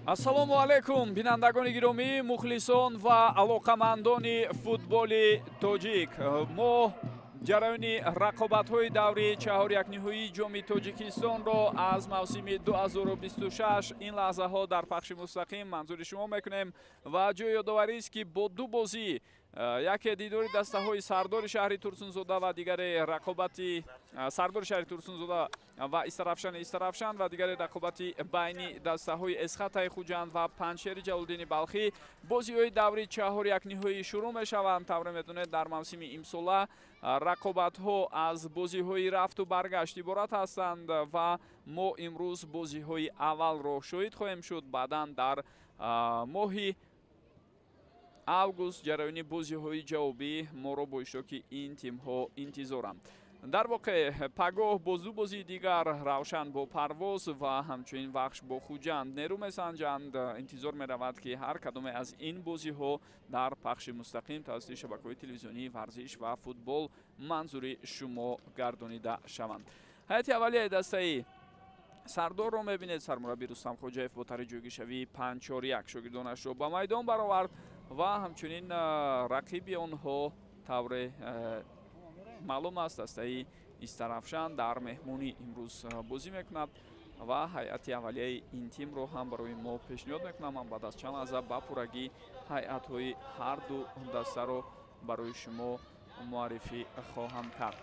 Ассалому алайкум, бинандагони гиромӣ, мухлисон ва алоқамандони футболи тоҷик. Мо ҷараёни рақобатҳои даври чаҳорякниҳоии Ҷоми Тоҷикистонро аз мавсими 2026 ин лаҳзаҳо дар пахши мустақим манзури шумо мекунем ва ҷои ёдоварист, ки бо ду бозӣ, яке дидори дастаҳои Сардори шаҳри Турсунзода ва дигаре рақобати Сардори шаҳри Турсунзода ва Истарафшани Истарафшан ва дигаре рақобати байни дастаҳои Эсхатаи Хуҷанд ва Панҷшери Ҷалолиддини Балхӣ, бозиҳои даври чаҳорякниҳоӣ шурӯъ мешаванд. Тавре медонед, дар мавсими имсола рақобатҳо аз бозиҳои рафту баргашт иборат ҳастанд ва мо имрӯз бозиҳои аввалро шоҳид хоҳем шуд. Баъдан дар моҳи август ҷараёни бозиҳои ҷавобӣ моро бо иштироки ин тимҳо интизоранд. Дар воқеъ, пагоҳ боз ду бозии дигар, Равшан бо Парвоз ва ҳамчунин Вахш бо Хуҷанд, нерӯ месанҷанд. Интизор меравад, ки ҳар кадоме аз ин бозиҳо дар пахши мустақим тавассути шабакаҳои телевизионии варзиш ва футбол манзури шумо гардонида шаванд. Ҳайати аввалияи дастаи Сардорро мебинед. Сармураббӣ Рустам Хоҷаев бо тарҳи ҷойгиршавии 5-4-1 шогирдонашро ба майдон баровард ва ҳамчунин рақиби онҳо, тавре маълум аст, дастаи Истарафшан дар меҳмонӣ имрӯз бозӣ мекунад ва ҳайати аввалияи ин тимро ҳам барои мо пешниҳод мекунам. Ман баъд аз чанд лаҳза ба пуррагӣ ҳайатҳои ҳарду дастаро барои шумо муаррифӣ хоҳам кард.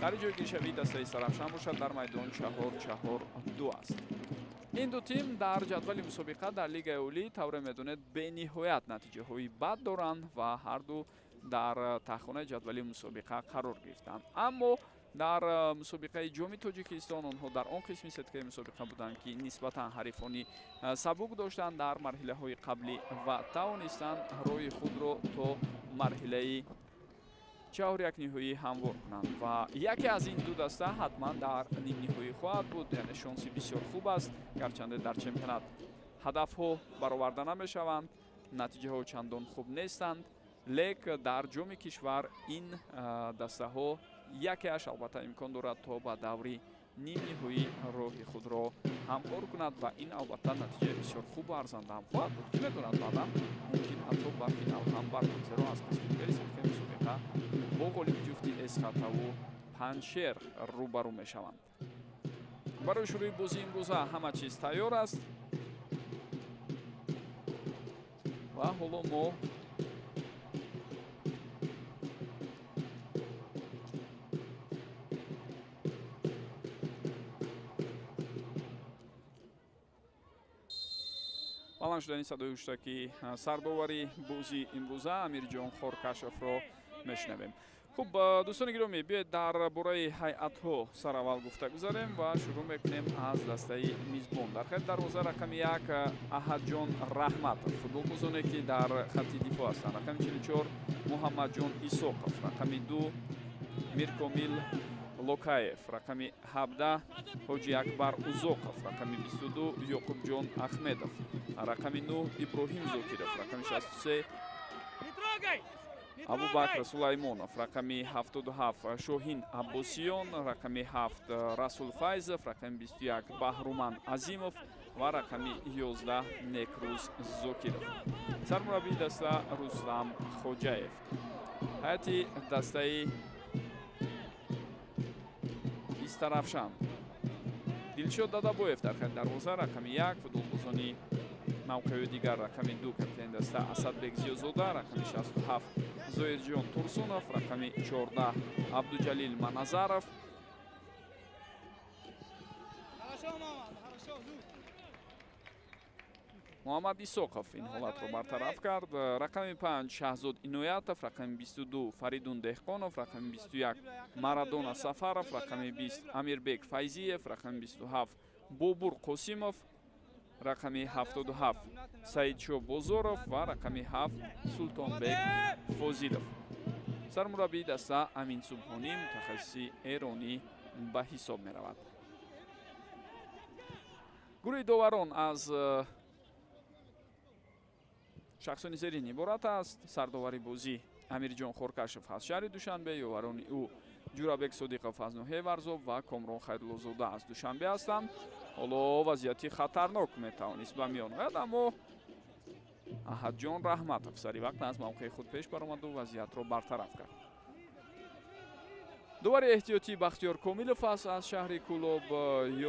Дар ҷойгиршавии дастаи Истарафшан бошад, дар майдон 4-4-2 аст. Ин ду тим дар ҷадвали мусобиқа дар Лигаи Олӣ, тавре медонед, бениҳоят натиҷаҳои бад доранд ва ҳарду дар таҳхонаи ҷадвали мусобиқа қарор гирифтанд, аммо дар мусобиқаи Ҷоми Тоҷикистон онҳо дар он қисми сеткаи мусобиқа буданд, ки нисбатан ҳарифони сабук доштанд дар марҳилаҳои қаблӣ ва тавонистанд роҳи худро то марҳилаи чаҳорякниҳоӣ ҳамвор кунанд ва яке аз ин ду даста ҳатман дар нимниҳоӣ хоҳад буд. Яъне шонси бисёр хуб аст. Гарчанде дар чемпионат ҳадафҳо бароварда намешаванд, натиҷаҳо чандон хуб нестанд, лек дар ҷоми кишвар ин дастаҳо якеаш албатта имкон дорад, то ба даври нимниҳоӣ роҳи худро ҳамвор кунад ва ин албатта натиҷаи бисёр хубу арзанда ҳам хоҳад буд. Ки медонад, баъдан мумкин ҳатто ба финал ҳам барояд, зеро аз қисми дигари сеткаи мусобиқа бо ғолиби ҷуфти Эсхатаву Панҷшер рӯбарӯ мешаванд. Барои шурӯи бозии имрӯза ҳама чиз тайёр аст ва ҳоло мо баланд шудани садои ҳуштаки сардовари бозии имрӯза Амирҷон Хоркашовро мешунавем. Хуб, дӯстони гиромӣ, биёед дар бораи ҳайатҳо сараввал гуфта гузарем ва шурӯъ мекунем аз дастаи мизбон. Дар хати дарвоза рақами 1 Аҳадҷон Раҳматов, футболбозоне, ки дар хати дифоъ ҳастанд: рақами 44 Муҳаммадҷон Исоқов, рақами 2 Миркомил Локаев, рақами 17 Ҳоҷи Акбар Узоқов, рақами 22 Ёқубҷон Ахмедов, рақами 9 Иброҳим Зокиров, рақами 63 Абубакр Сулаймонов, рақами 77 Шоҳин Аббосиён, рақами 7 Расул Файзов, рақами 21 Баҳруман Азимов ва рақами 11 Некрӯз Зокиров. Сармураббии даста Рустам Хоҷаев. Ҳайати дастаи Истарафшан: Дилшод Дадабоев дар хати дарвоза, рақами 1, футболбозони мавқеи дигар: рақами 2 капитани даста Асадбек Зиёзода, рақами 67 Зоирҷон Турсунов, рақами 14 Абдуҷалил Маназаров. Хорошо, Мамад, хорошо, зуд. Муҳаммад Исоқов ин ҳолатро бартараф кард. Рақами 5 Шаҳзод Иноятов, рақами 22 Фаридун Деҳқонов, рақами 21 Марадона Сафаров, рақами 20 Амирбек Файзиев, рақами 27 Бобур Қосимов, рақами 77 Саидшо Бозоров ва рақами 7 Султонбек Фозилов. Сармураббии даста Амин Субҳонӣ, мутахассиси эронӣ ба ҳисоб меравад. Гурӯҳи доварон аз шахсони зерин иборат аст: сардовари бозӣ Амирҷон Хоркашов аз шаҳри Душанбе, ёварони ӯ Ҷурабек Содиқов аз ноҳияи Варзоб ва Комрон Хайруллозода аз Душанбе ҳастанд. Ҳоло вазъияти хатарнок метавонист ба миён ояд, аммо Аҳадҷон Раҳматов сари вақт аз мавқеи худ пеш баромаду вазъиятро бартараф кард. Довари эҳтиётӣ Бахтиёр Комилов аст аз шаҳри Кӯлоб.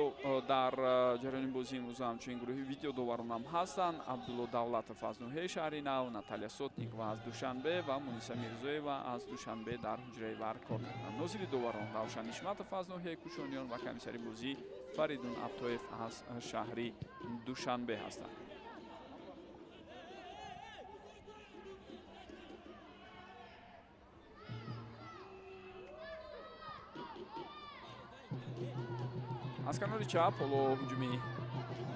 Ё дар ҷараёни бозии имрӯза ҳамчунин гурӯҳи видеодоваронам ҳастанд: Абдулло Давлатов аз ноҳияи Шаҳри Нав, Наталия Сотникова аз Душанбе ва Муниса Мирзоева аз Душанбе дар ҳуҷраи ВАР кор мекунанд. Нозири доварон Равшан Ишматов аз ноҳияи Кӯшониён ва комиссари бозӣ Фаридун Абтоев аз шаҳри Душанбе ҳастанд. Аз канори чап ҳоло ҳуҷуми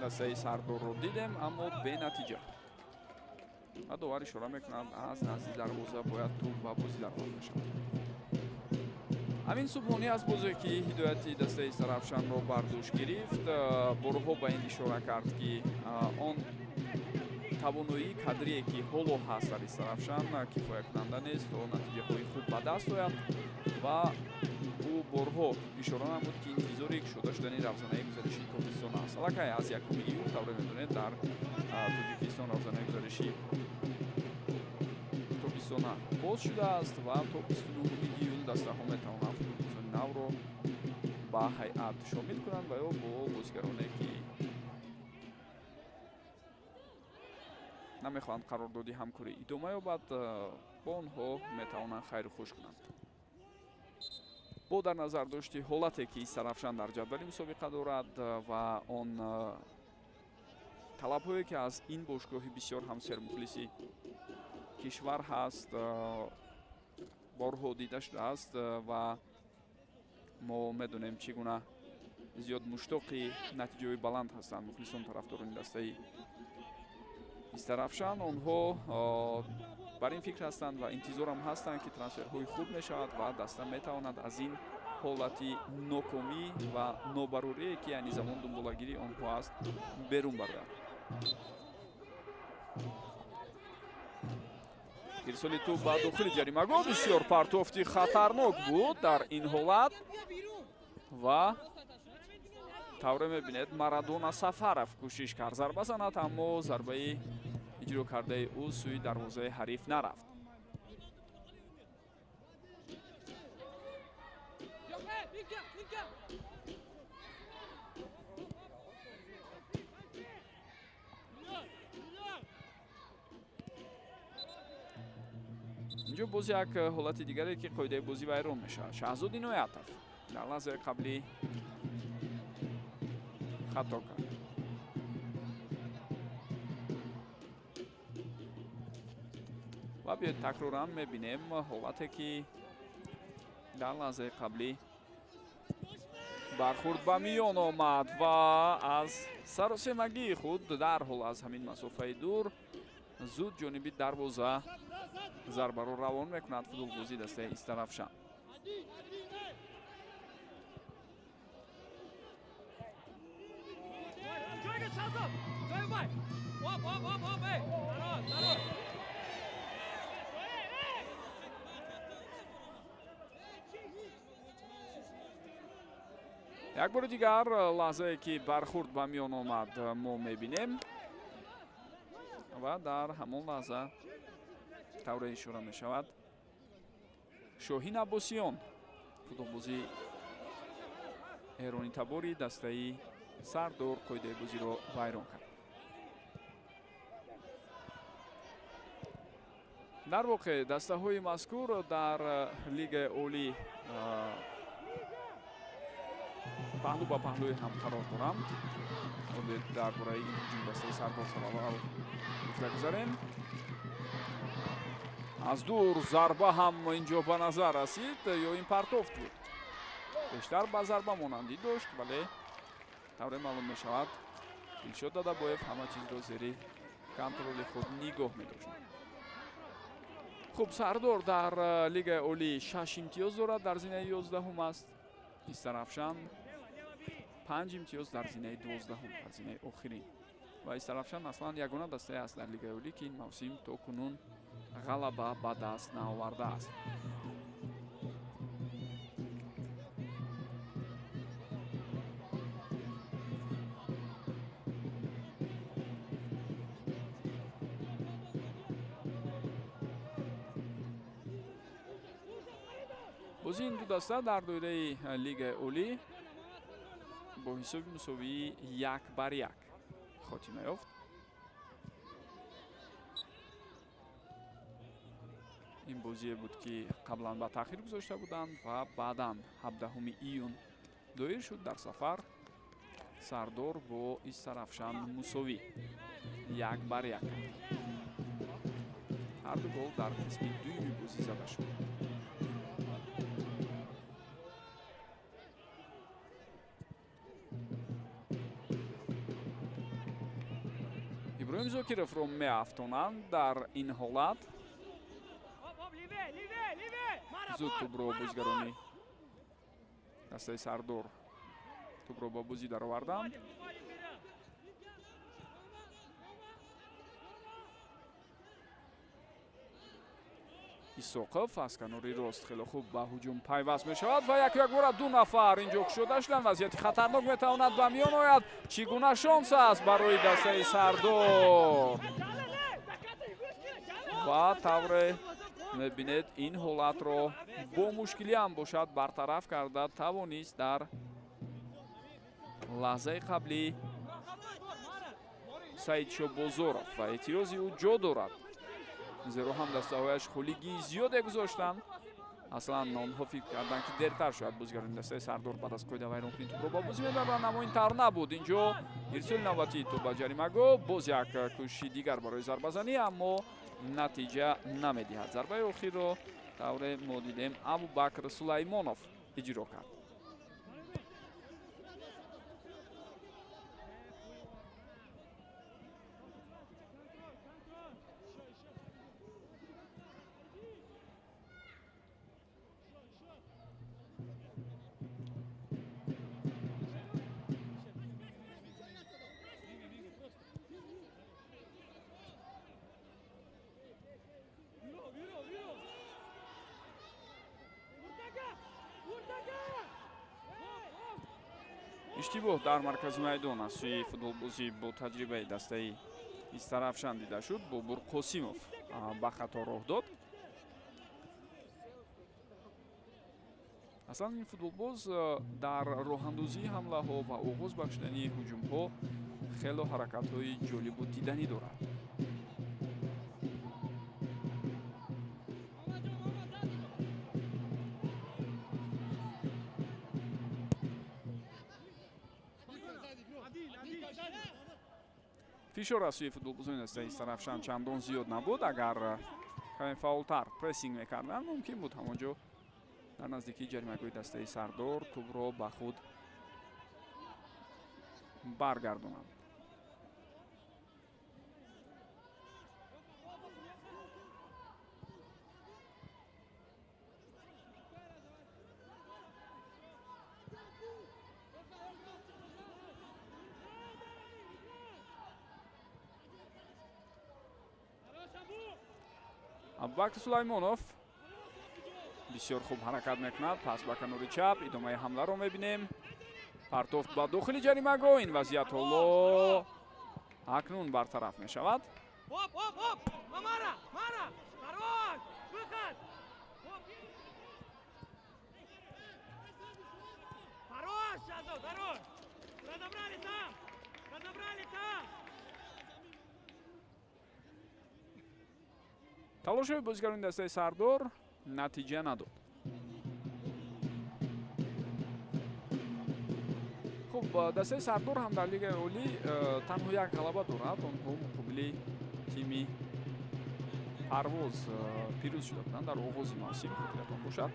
дастаи Сардорро дидем, аммо бенатиҷа. Ва довар ишора мекунад, аз назди дарвоза бояд тӯб ба бозӣ дароварда шавад. Амин Субҳонӣ аз бозе ки ҳидояти дастаи Истаравшанро бар дӯш гирифт, борҳо ба ин ишора кард, ки он тавоноии кадрие ки ҳоло ҳаст дар Истаравшан кифоякунанда нест то натиҷаҳои хуб ба даст ояд ва ӯ борҳо ишора намуд, ки интизори кушода шудани равзанаи гузариши тобистона аст. Аллакай аз 1 июл, тавре медонед, дар Тоҷикистон равзанаи гузариши тобистона боз шудааст ва то 29 июл дастаҳо метавонанд футболбозони навро ба ҳайат шомил кунанд ва ё бо бозигароне ки намехоҳанд қарордоди ҳамкорӣ идома ёбад, бо онҳо метавонанд хайру хуш кунанд. Бо дар назар дошти ҳолате ки Истаравшан дар ҷадвали мусобиқа дорад ва он талабҳое ки аз ин бошгоҳи бисёр ҳам сермухлиси кишвар ҳаст, борҳо дида шудааст ва мо медонем чӣ гуна зиёд муштоқи натиҷаҳои баланд ҳастанд мухлисон тарафдорони дастаи Истаравшан. Онҳо бар ин фикр ҳастанд ва интизорам ҳастанд, ки трансферҳои хуб мешавад ва даста метавонад аз ин ҳолати нокомӣ ва нобарорие ки айни замон дунболагирии онҳо аст берун барояд. Ирсоли тӯб ба дохили ҷаримагоҳ бисёр партофти хатарнок буд дар ин ҳолат ва тавре мебинед Марадона Сафаров кӯшиш кард зарба занад, аммо зарбаи иҷро кардаи ӯ сӯи дарвозаи ҳариф нарафт. Инҷо боз як ҳолати дигаре ки қоидаи бозӣ вайрон мешавад. Шаҳзод Иноятов дар лаҳзаи қаблӣ хато кард. Ва биёед такроран мебинем ҳолате ки дар лаҳзаи қаблӣ бархӯрд ба миён омад ва аз саросемагии худ дарҳол аз ҳамин масофаи дур зуд ҷониби дарвоза зарбаро равон мекунад футболбози дастаи Истаравшан. Як бори дигар лаҳзае ки бархӯрд ба миён омад мо мебинем ва дар ҳамон лаҳза тавре ишора мешавад Шоҳин Аббосиён футболбози эронитабори дастаи Сардор қоидаи бозиро вайрон кард. Дар воқеъ дастаҳои мазкур дар Лигаи Олӣ паҳлӯ ба паҳлӯи ҳам қарор доранд. Дар бораи ин ҳуҷуми дастаи Сардор савол гуфта гузарем. Аз дур зарба ҳам инҷо ба назар расид ё ин партофт буд. Бештар ба зарба монандӣ дошт, вале тавре маълум мешавад Дилшод Дадабоев ҳама чизро зери контроли худ нигоҳ медошт. Хуб, Сардор дар Лигаи Олӣ 6 имтиёз дорад, дар зинаи 11 аст. Истаравшан 5 имтиёз дар зинаи 12, дар зинаи охирин. Ва Истаравшан аслан ягона дастае аст дар Лигаи Олӣ, ки ин мавсим то кунун ғалаба ба даст наовардааст. Бозии ин ду даста дар доираи Лигаи Олӣ бо ҳисоби мусовии 1-1 хотима ёфт. Ин бозие буд, ки қаблан ба таъхир гузошта буданд ва баъдан 17 июн доир шуд. Дар сафар Сардор бо Истарафшан мусовӣ 1-1 кард. Ҳар ду гол дар қисми дуюми бозӣ зада шуд. Иброҳим Зокировро меафтонанд дар ин ҳолат. Зуд тӯбро бозигарони дастаи Сардор тӯбро ба бозӣ дароварданд. Исоқов аз канори рост хеле хуб ба ҳуҷум пайваст мешавад ва яку якбора ду нафар инҷо кушода шуданд. Вазъияти хатарнок метавонад ба миён ояд. Чӣ гуна шонс аст барои дастаи Сардор! Ва тавре мебинед, ин ҳолатро бо мушкилӣ ҳам бошад бартараф карда тавонист дар лаҳзаи қаблӣ Саидшо Бозоров ва эътирози ӯ ҷо дорад, зеро ҳам дастаҳояш холигии зиёде гузоштанд. Аслан онҳо фикр карданд, ки дертар шояд бозигарони дастаи Сардор баъд аз қоидавайронкунӣ тӯбро ба бозӣ медоданд, аммо ин тавр набуд. Инҷо ирсоли навбатии тӯб ба ҷаримагоҳ, боз як кӯшиши дигар барои зарбазанӣ, аммо натиҷа намедиҳад. Зарбаи охирро тавре мо дидем Абубакр Сулаймонов иҷро кард. Иштибоҳ дар маркази майдон аз сӯи футболбозӣ бо таҷрибаи дастаи Истарафшан дида шуд. Бобур Қосимов ба хато роҳ дод. Аслан ин футболбоз дар роҳандозии ҳамлаҳо ва оғоз бахшидани ҳуҷумҳо хело ҳаракатҳои ҷолибу диданӣ дорад. Фишор аз сӯи футболбозони дастаи Истарафшан чандон зиёд набуд. Агар каме фаъолтар прессинг мекарданд, мумкин буд ҳамон ҷо дар наздикии ҷаримагоҳи дастаи Сардор тӯбро ба худ баргардонанд. Абубакр Сулаймонов бисёр хуб ҳаракат мекунад. Пас ба канори чап идомаи ҳамларо мебинем. Партофт ба дохили ҷаримагоҳ. Ин вазъият ҳоло акнун бартараф мешавад. Талошҳои бозигарони дастаи Сардор натиҷа надод. Хуб, дастаи Сардор ҳам дар Лигаи Олӣ танҳо як ғалаба дорад. Онҳо муқобили тими Парвоз пирӯз шуда буданд дар оғози мавсим, хотиратон бошад.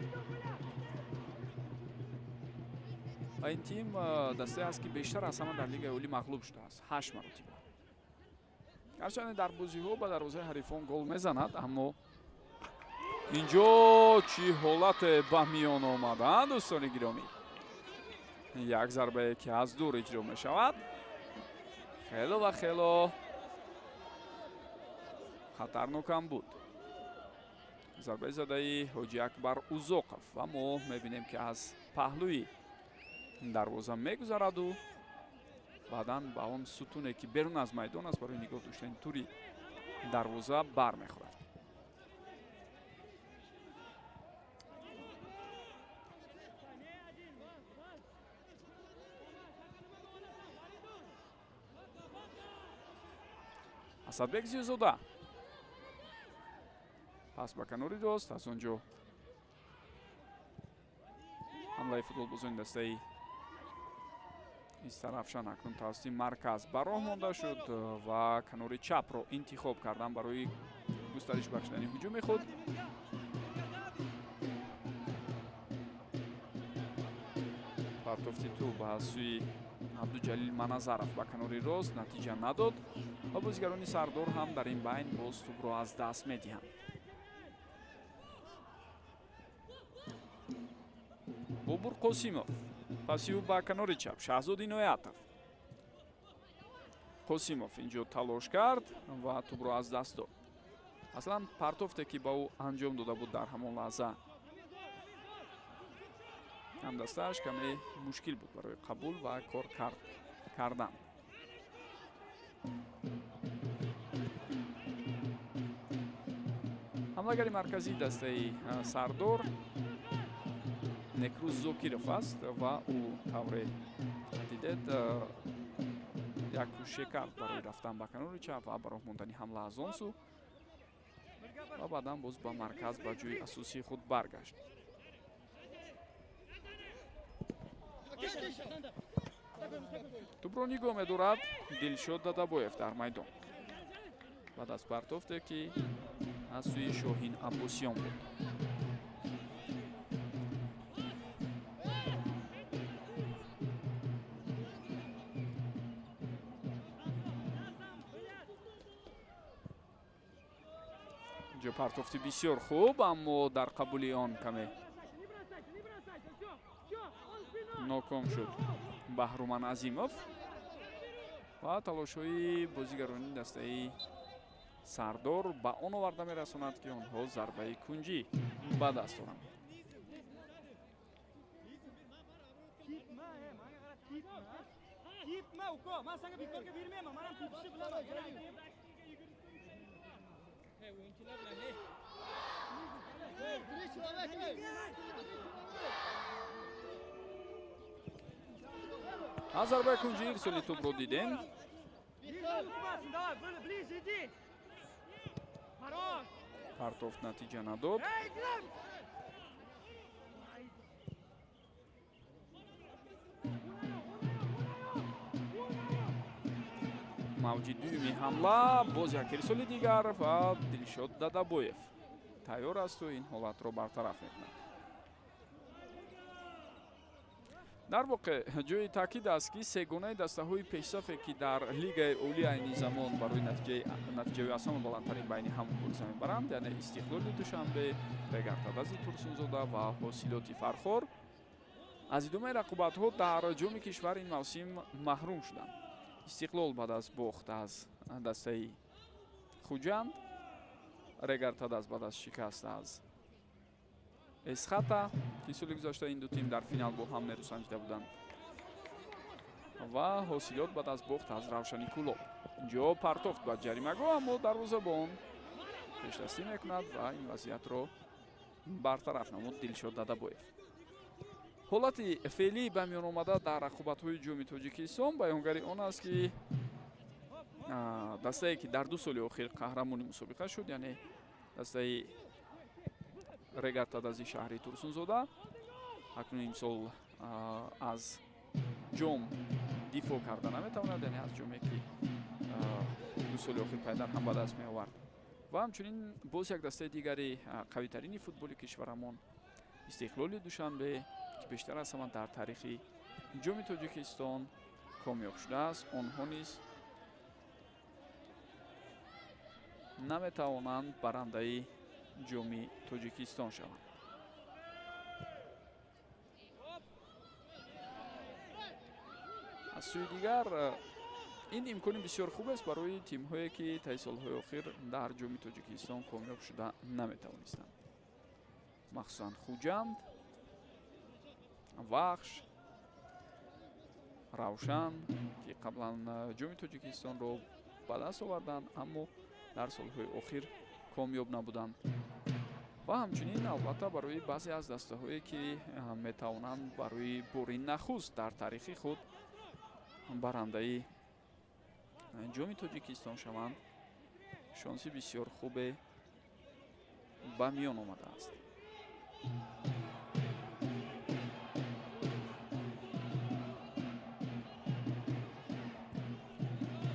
Ва ин тим дастае аст, ки бештар аз ҳама дар Лигаи Олӣ мағлуб шудааст, 8 маротиба. Гарчанде дар бозиҳо ба дарвозаи ҳарифон гол мезанад, аммо инҷо чӣ ҳолате ба миён омаданд, дӯстони гиромӣ. Як зарбае, ки аз дур иҷро мешавад, хело ва хело хатарнокам буд. Зарбаи задаи Ҳоҷи Акбар Узоқов ва мо мебинем, ки аз паҳлӯи дарвоза мегузараду баъдан ба он сутуне, ки берун аз майдон аст, барои нигоҳ доштани тури дарвоза бармехӯрад. Асадбек Зиёзода пас ба канори рост, аз он ҷо ҳамлаи футболбозони дастаи Истарафшан акнун тавассути марказ ба роҳ монда шуд ва канори чапро интихоб кардан барои густариш бахшидани ҳуҷуми худ. Партофти тӯб аз сӯи Абдуҷалил Маназаров ба канори рост натиҷа надод ва бозигарони Сардор ҳам дар ин байн боз тӯбро аз даст медиҳанд. Бобур Қосимов паси ӯ ба канори чап Шаҳзод Иноятов. Қосимов инҷо талош кард ва тӯбро аз даст дод. Аслан партофте ки ба ӯ анҷом дода буд дар ҳамон лаҳза ҳамдастааш каме мушкил буд барои қабул ва кор кардан. Ҳамлагари марказии дастаи Сардор Некрӯз Зокиров аст ва ӯ тавре дидед як кӯше кард барои рафтан ба канори чап ва ба роҳ мондани ҳамла аз он сӯ ва баъдан боз ба марказ ба ҷои асосии худ баргашт. Тӯбро нигоҳ медорад Дилшод Дадабоев дар майдон баъд аз партофте ки аз сӯи Шоҳин Аббосиён буд. Инҷо партофти бисёр хуб, аммо дар қабули он каме ноком шуд Баҳруман Азимов ва талошҳои бозигарони дастаи Сардор ба он оварда мерасонад, ки онҳо зарбаи кунҷӣ ба даст доранд. Аз зарбаи кунҷӣ ирсоли тӯбро дидем. Партофт натиҷа надод. Мавҷи дуюми ҳамла, боз як ирсоли дигар ва Дилшод Дадабоев тайёр асту ин ҳолатро бартараф мекунад. Дар воқеъ ҷои таъкид аст, ки сегонаи дастаҳои пешсафе ки дар лигаи олӣ айни замон барои натиҷаи аз ҳама баландтарин байни ҳам мубориза мебаранд, яъне Истиқлоли Душанбе, Регартадази Турсунзода ва Ҳосилоти Фархор, аз идомаи рақобатҳо дар ҷоми кишвар ин мавсим маҳрум шуданд. Истиқлол баъд аз бохт аз дастаи Хуҷанд, Регартадаз баъд аз шикаст аз Эсхата, ки соли гузашта ин ду тим дар финал бо ҳам нерӯсанҷида буданд, ва Ҳосилот баъд аз бохт аз Равшани Кӯлоб. Инҷо партофт ба ҷаримагоҳ, аммо дарвозабон пешдастӣ мекунад ва ин вазъиятро бартараф намуд Дилшод Дадабоев. Ҳолати феълӣ ба миён омада дар рақобатҳои ҷоми Тоҷикистон баёнгари он аст, ки дастае ки дар ду соли охир қаҳрамони мусобиқа шуд, яъне дастаи Регартадази шаҳри Турсунзода, акнун имсол аз ҷом дифоъ карда наметавонад, яъне аз ҷоме ки ду соли охир пайдар ҳам ба даст меовард. Ва ҳамчунин боз як дастаи дигари қавитарини футболи кишварамон Истиқлоли Душанбе, ки бештар аз ҳама дар таърихи ҷоми Тоҷикистон комёб шудааст, онҳо низ наметавонанд барандаи ҷоми Тоҷикистон шаванд. Аз сӯи дигар ин имкони бисёр хуб аст барои тимҳое ки таи солҳои охир дар ҷоми Тоҷикистон комёб шуда наметавонистанд, махсусан Хуҷанд, Вахш, Равшан, ки қаблан ҷоми Тоҷикистонро ба даст оварданд, аммо дар солҳои охир комёб набуданд. Ва ҳамчунин албатта барои баъзе аз дастаҳое ки метавонанд барои бори нахуст дар таърихи худ барандаи ҷоми Тоҷикистон шаванд, Шонси бисёр хубе ба миён омадааст.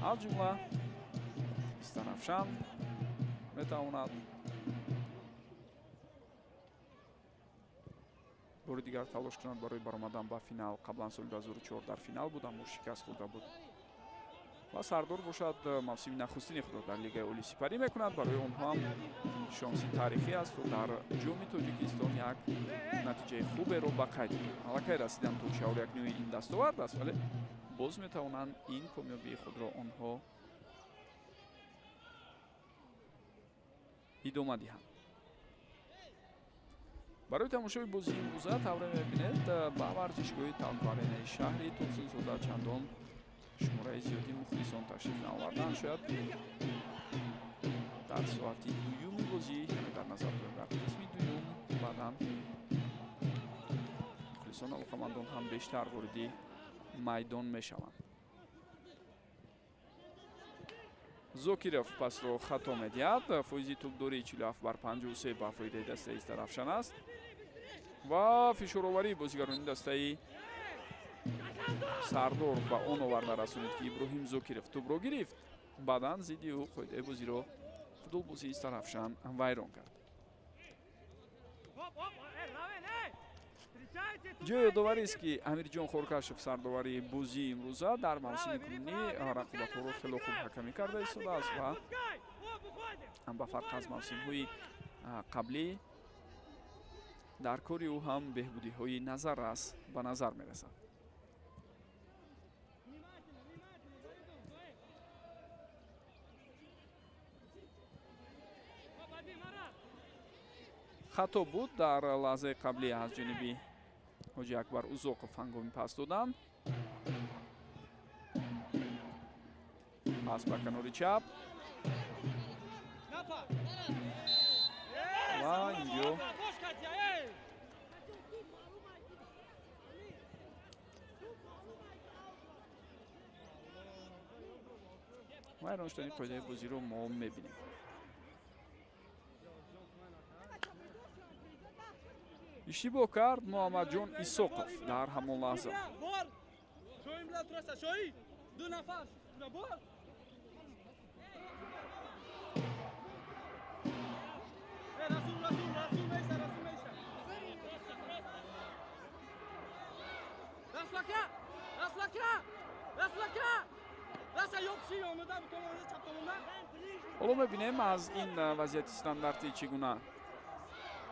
Аз ҷумла Истаравшан метавонад бори дигар талош кунад барои баромадан ба финал. Қаблан соли 2004 дар финал буд, аммо шикаст хӯрда буд. Ва Сардор бошад мавсими нахустини худро дар Лигаи Олӣ сипарӣ мекунад. Барои онҳо ҳам шонси таърихӣ аст то дар ҷоми Тоҷикистон як натиҷаи хуберо ба қайд гиранд. Аллакай расидан то чаҳорякнӯи ин дастовард аст, вале боз метавонанд ин комёбии худро онҳо идома диҳанд. Барои тамошои бозии имрӯза тавре мебинед, ба варзишгоҳи Талко-Аренаи шаҳри Турсунзода чандон шумораи зиёди мухлисон ташриф наоварданд. Шояд дар соати дуюми бозӣ, яъне дар назар дорем дар қисми дуюм, баъдан мухлисон алоқамандон ҳам бештар вориди майдон мешаванд. Зокиров пасро хато медиҳад. Фоизи тӯбдорӣ 47 бар 53 ба фоидаи дастаи Истаравшан аст ва фишороварии бозигарони дастаи Сардор ба он оварда расонид, ки Иброҳим Зокиров тӯбро гирифт. Баъдан зидди ӯ қоидаи бозиро футболбози Истаравшан вайрон кард. Ҷои ёдоварист, ки Амирҷон Хоркашев, сардовари бозии имрӯза, дар мавсими кунунӣ рақобатҳоро хело хуб ҳакамӣ карда истодааст ва ба фарқ аз мавсимҳои қаблӣ дар кори ӯ ҳам беҳбудиҳои назаррас ба назар мерасад. Хато буд дар лаҳзаи қаблӣ аз ҷониби Ҳоҷи Акбар Узоқов ҳангоми пас додан. Пас ба канори чап ва инҷо вайрон шудани қоидаи бозиро мо мебинем. Иштибоҳ кард Муҳаммадҷон Исоқов дар ҳамон лаҳза. Ҳоло мебинем аз ин вазъияти стандартӣ чӣ гуна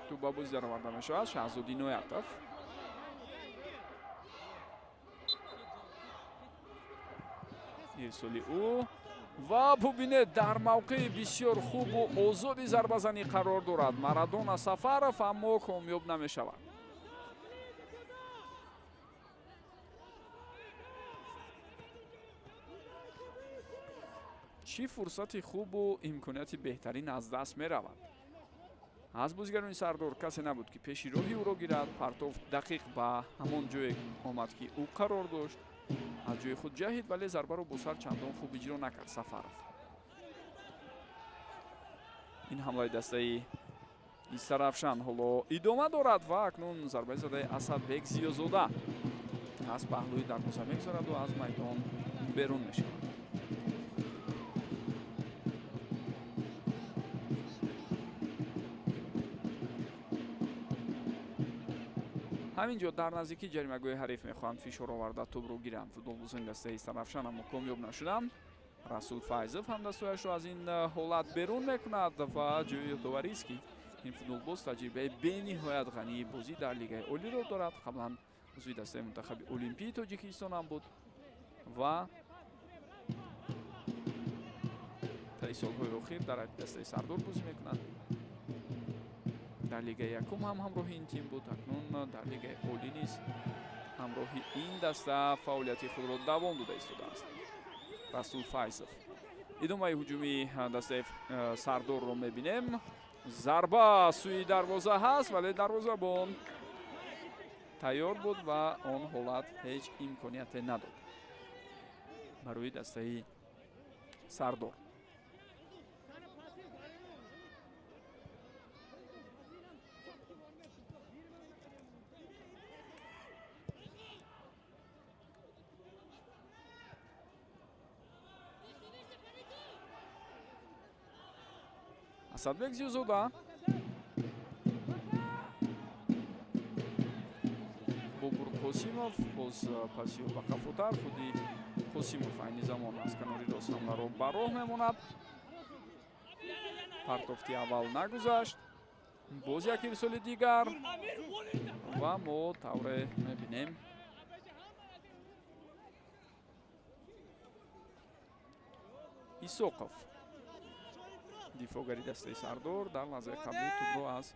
тӯб ба бозӣ дароварда мешавад. Шаҳзод Иноятов ирсоли ӯ ва бубинед, дар мавқеи бисёр хубу озоди зарбазанӣ қарор дорад Марадона Сафаров, аммо комёб намешавад. Чӣ фурсати хубу имконияти беҳтарин аз даст меравад. Аз бозигарони Сардор касе набуд, ки пеши роҳи ӯро гирад. Партов дақиқ ба ҳамон ҷое омад, ки ӯ қарор дошт. Аз ҷои худ ҷаҳид, вале зарбаро бо сар чандон хуб иҷро накард Сафаров. Ин ҳамлаи дастаи Истаравшан ҳоло идома дорад ва акнун зарбаи задаи Асадбек Зиёзода аз паҳлӯи дарвоза мегузараду аз майдон берун мешавад. Ҳамин ҷо дар наздикии ҷаримагоҳи ҳариф мехоҳанд фишор оварда тӯбро гиранд футболбозони дастаи Истаравшан, аммо комёб нашуданд. Расул Файзов ҳамдастояшро аз ин ҳолат берун мекунад ва ҷои ёдоварист, ки ин футболбоз таҷрибаи бениҳоят ғании бозӣ дар Лигаи Олиро дорад. Қаблан узви дастаи мунтахаби Олимпии Тоҷикистон ҳам буд ва таи солҳои охир дар дастаи Сардор бозӣ мекунад. Дар Лигаи якум ҳам ҳамроҳи ин тим буд, акнун дар Лигаи Олӣ низ ҳамроҳи ин даста фаъолияти худро давом дода истодааст Расул Файзов. Идомаи ҳуҷуми дастаи Сардорро мебинем. Зарба сӯи дарвоза ҳаст, вале дарвозабон тайёр буд ва он ҳолат ҳеҷ имконияте надод барои дастаи Сардор. Асадбек Зиёзода, Бобур Қосимов, боз пасиё ба қафотар. Худи Қосимов айни замон аз канори рост ҳамларо ба роҳ мемонад. Партофти аввал нагузашт. Боз як ирсоли дигар ва мо тавре мебинем Исоқов, дифоъгари дастаи Сардор, дар лаҳзаи қаблӣ тӯбро аз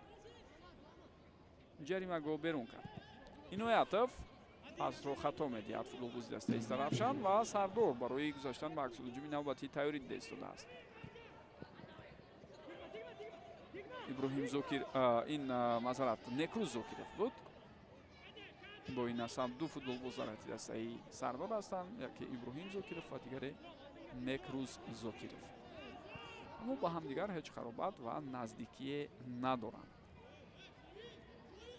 ҷаримагоҳ берун кард. Иноятов пасро хато медиҳад футболбози дастаи Истаравшан ва Сардор барои гузаштан ба аксулҳуҷуми навбатӣ тайёрӣ дида истодааст. Иброҳим Зокир, ин маъзарат, Некрӯз Зокиров буд. Бо ин насаб ду футболбоз дар ҳайати дастаи Сардор ҳастанд, яке Иброҳим Зокиров ва дигаре Некрӯз Зокиров. Аммо ба ҳамдигар ҳеҷ қаробат ва наздикие надоранд.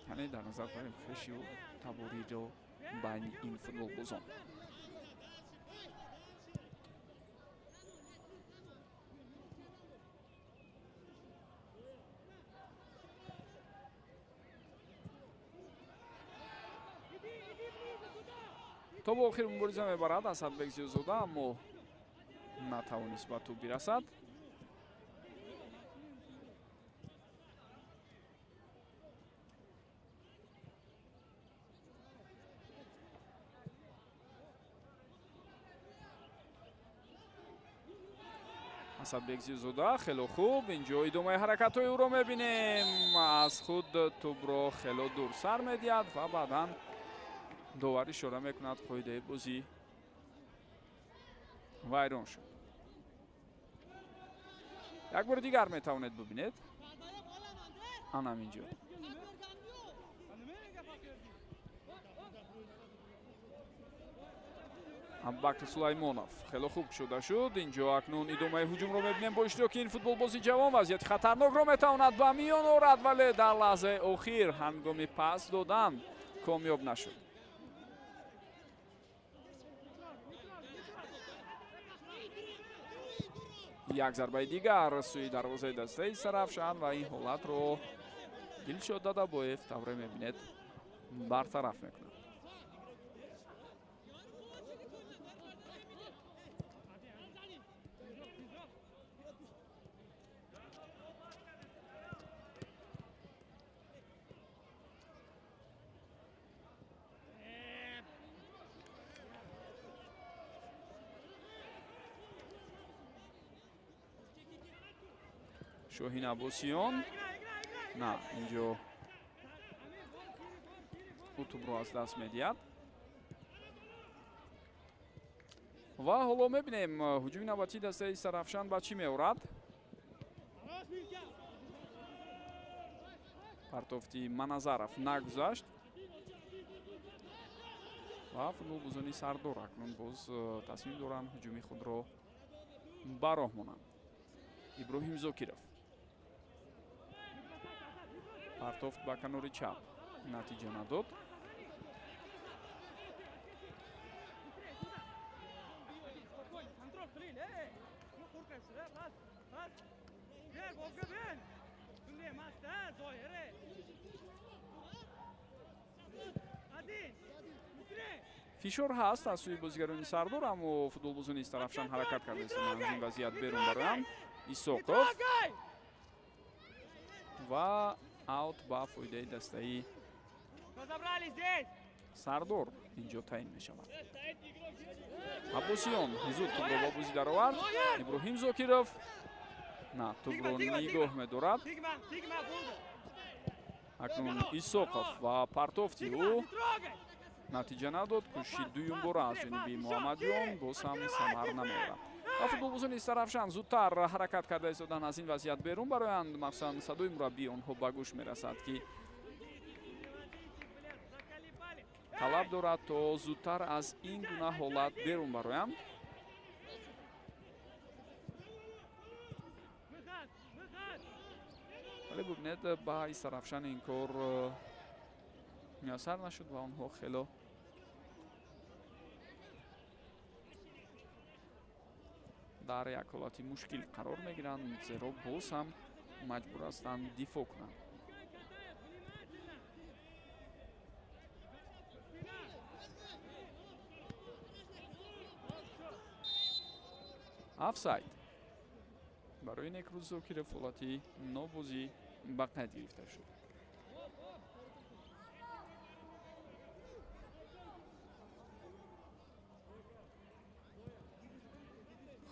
Яъне дар назар барем хешию табориро байни ин футболбозон. То ба охир мубориза мебарад Асадбек Зиёзода, аммо натавонист ба тӯб бирасад. Асадбек Зиёзода хело хуб, инҷо идомаи ҳаракатҳои ӯро мебинем. Аз худ тӯбро хело дур сар медиҳад ва баъдан довар ишора мекунад, қоидаи бозӣ вайрон шуд. Як бори дигар метавонед бибинед. Анам инҷо. Абубакр Сулаймонов хело хуб кушода шуд. Инҷо акнун идомаи ҳуҷумро мебинем бо иштироки ин футболбози ҷавон. Вазъияти хатарнокро метавонад ба миён орад, вале дар лаҳзаи охир ҳангоми пас додан комёб нашуд. Як зарбаи дигар сӯи дарвозаи дастаи Истаравшан ва ин ҳолатро Дилшод Дадабоев тавре мебинед бартараф мекунад. Шоҳин Аббосиён, на, инҷо ӯ тӯбро аз даст медиҳад. Ва ҳоло мебинем ҳуҷуми навбатии дастаи Истаравшан ба чӣ меорад. Партофти Маназаров нагузашт ва футболбозони Сардор акнун боз тасмим доранд ҳуҷуми худро ба роҳ монанд. Иброҳим Зокиров партофт ба канори чап, натиҷа надод. Фишор ҳаст аз сӯи бозигарони Сардор, аммо футболбозони Истаравшан ҳаракат кардаистанд аз ин вазъият берун бароянд. Исоқов ва аут ба фоидаи дастаи Сардор инҷо таъин мешавад. Аббосиён зуд тӯбро ба бозӣ даровард. Иброҳим Зокиров на, тӯбро нигоҳ медорад. Акнун Исоқов ва партофти ӯ натиҷа надод. Кӯшиши дуюмбора аз ҷониби Муҳаммадҷон боз ҳам самар намеорад. Ва футболбозони Истаравшан зудтар ҳаракат карда истодан аз ин вазъият берун бароянд. Махсусан садои мураббии онҳо ба гӯш мерасад, ки талаб дорад то зудтар аз ин гуна ҳолат берун бароянд. Вале бубинед, ба Истаравшан ин кор муяссар нашуд ва онҳо хело дар як ҳолати мушкил қарор мегиранд, зеро боз ҳам маҷбур ҳастанд дифоъ кунанд. Офсайд барои Некрӯз Зокиров ҳолати нобозӣ ба қайд гирифта шуд.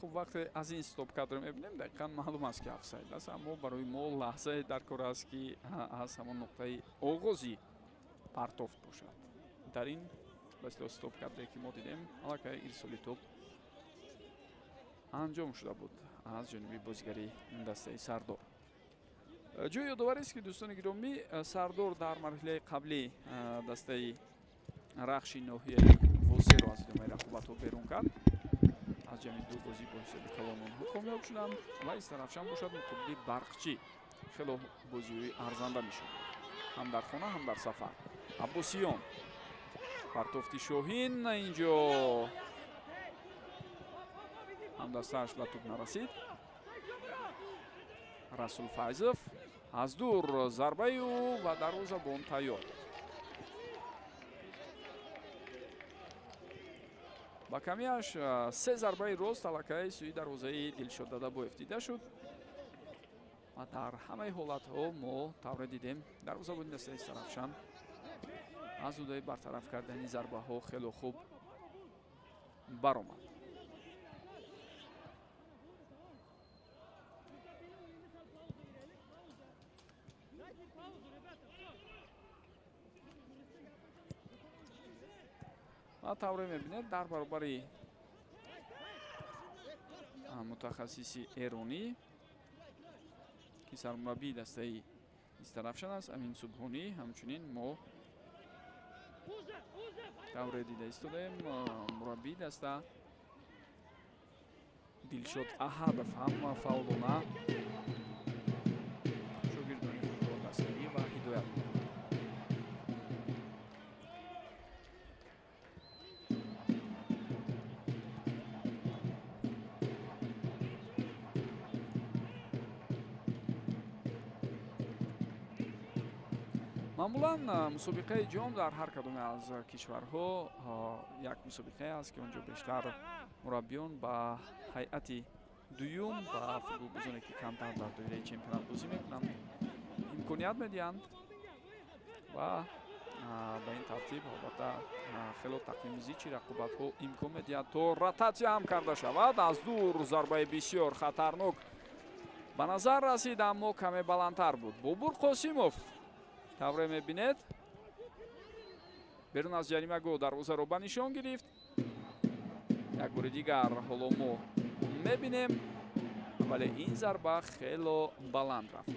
Хуб, вақте аз ин стоп-кадро мебинем, дақиқан маълум аст, ки офсайд аст, аммо барои мо лаҳзае дар кор аст, ки аз ҳамон нуқтаи оғози партофт бошад. Дар ин ба истилоҳ стоп-кадре, ки мо дидем, аллакай ирсоли тӯб анҷом шуда буд аз ҷониби бозигари дастаи Сардор. Ҷои ёдоварист, ки дӯстони гиромӣ, Сардор дар марҳилаи қаблӣ дастаи Рахши ноҳияи Восеро аз идомаи рақобатҳо берун кард. Аз ҷамъи ду бозӣ бо ҳисоби калон онҳо комёб шуданд ва Истарафшан бошад муқобили Барқчӣ хело бозиҳои арзанда мешуд, ҳам дар хона, ҳам дар сафар. Аббосиён, партофти Шоҳин, инҷо ҳамдастааш ба тӯб нарасид. Расул Файзов аз дур, зарбаи ӯ ва дарвозабон тайёр. Ба камиаш се зарбаи рост аллакай сӯи дарвозаи Дилшод Дадабоев дида шуд ва дар ҳамаи ҳолатҳо мо тавре дидем, дарвозабони дастаи Истарафшан аз ӯдаи бартараф кардани зарбаҳо хело хуб баромад. Ва тавре мебинед, дар баробари мутахассиси эронӣ, ки сармураббии дастаи Истарафшан аст, Амин Субҳонӣ, ҳамчунин мо тавре дида истодаем, мураббии даста Дилшод Аҳадов ҳам фаъолона шогирдони худро дастгирӣ ва ҳидоят мекунад. Маъмулан мусобиқаи ҷом дар ҳар кадоме аз кишварҳо як мусобиқае аст, ки он ҷо бештар мураббиён ба ҳайати дуюм, ба футболбозоне, ки камтар дар доираи чемпионат бозӣ мекунанд, имконият медиҳанд ва ба ин тартиб албатта хело тақвими зичи рақобатҳо имкон медиҳад, то ротатсия ҳам карда шавад. Аз дур зарбаи бисёр хатарнок ба назар расид, аммо каме баландтар буд. Бобур Қосимов, тавре мебинед, берун аз ҷаримагоҳ дарвозаро ба нишон гирифт. Як бори дигар ҳоло мо мебинем, вале ин зарба хело баланд рафт.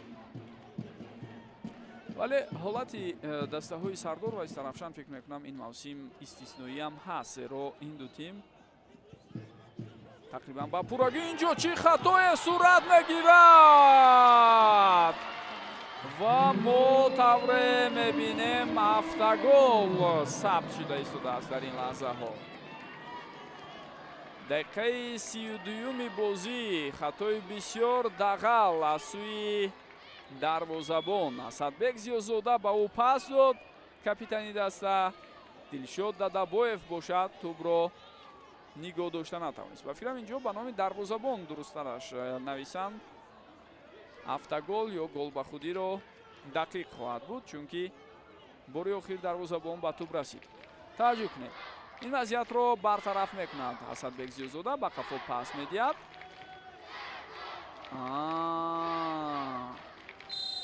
Вале ҳолати дастаҳои Сардор ва Истарафшан, фикр мекунам, ин мавсим истисноиам ҳаст, зеро ин ду тим тақрибан ба пуррагӣ. Инҷо чӣ хатое сурат мегирад ва мо тавре мебинем, автогол сабт шуда истодааст дар ин лаҳзаҳо. Дақиқаи 32-юми бозӣ хатои бисёр дағал аз сӯи дарвозабон. Асадбек Зиёзода ба ӯ пас дод, капитани даста Дилшод Дадабоев бошад тӯбро нигоҳ дошта натавонист. Ба фикрам, инҷо ба номи дарвозабон дурусттараш нависанд, автогол ё гол ба худиро дақиқ хоҳад буд, чунки бори охир дарвозабон ба тӯб расид. Таваҷҷӯҳ кунед, ин вазъиятро бартараф мекунад Асадбек Зиёзода, ба қафо пас медиҳад.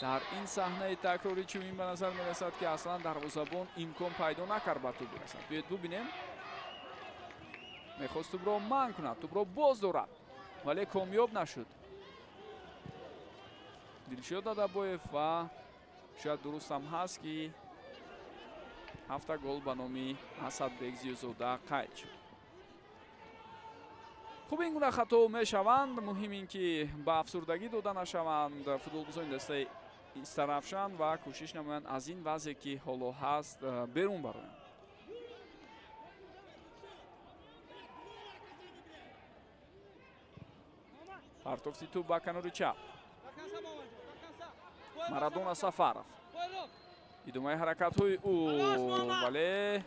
Дар ин саҳнаи такрорӣ чунин ба назар мерасад, ки аслан дарвозабон имкон пайдо накард ба тӯб бирасад. Биёед бубинем, мехост тӯбро манъ кунад, тӯбро боз дорад, вале комёб нашуд Дилшод Дадабоев ва шояд дурустам ҳаст, ки ҳафта гол ба номи Асадбек Зиёзода қайд шуд. Хуб, ин гуна хато мешаванд, муҳим ин ки ба афсурдагӣ дода нашаванд футболбозони дастаи Истарафшан ва кӯшиш намоянд аз ин вазъе, ки ҳоло ҳаст, берун бароянд. Партофти тӯб ба канори чап. Марадона Сафаров. Идомаи ҳаракатҳои ӯ, вале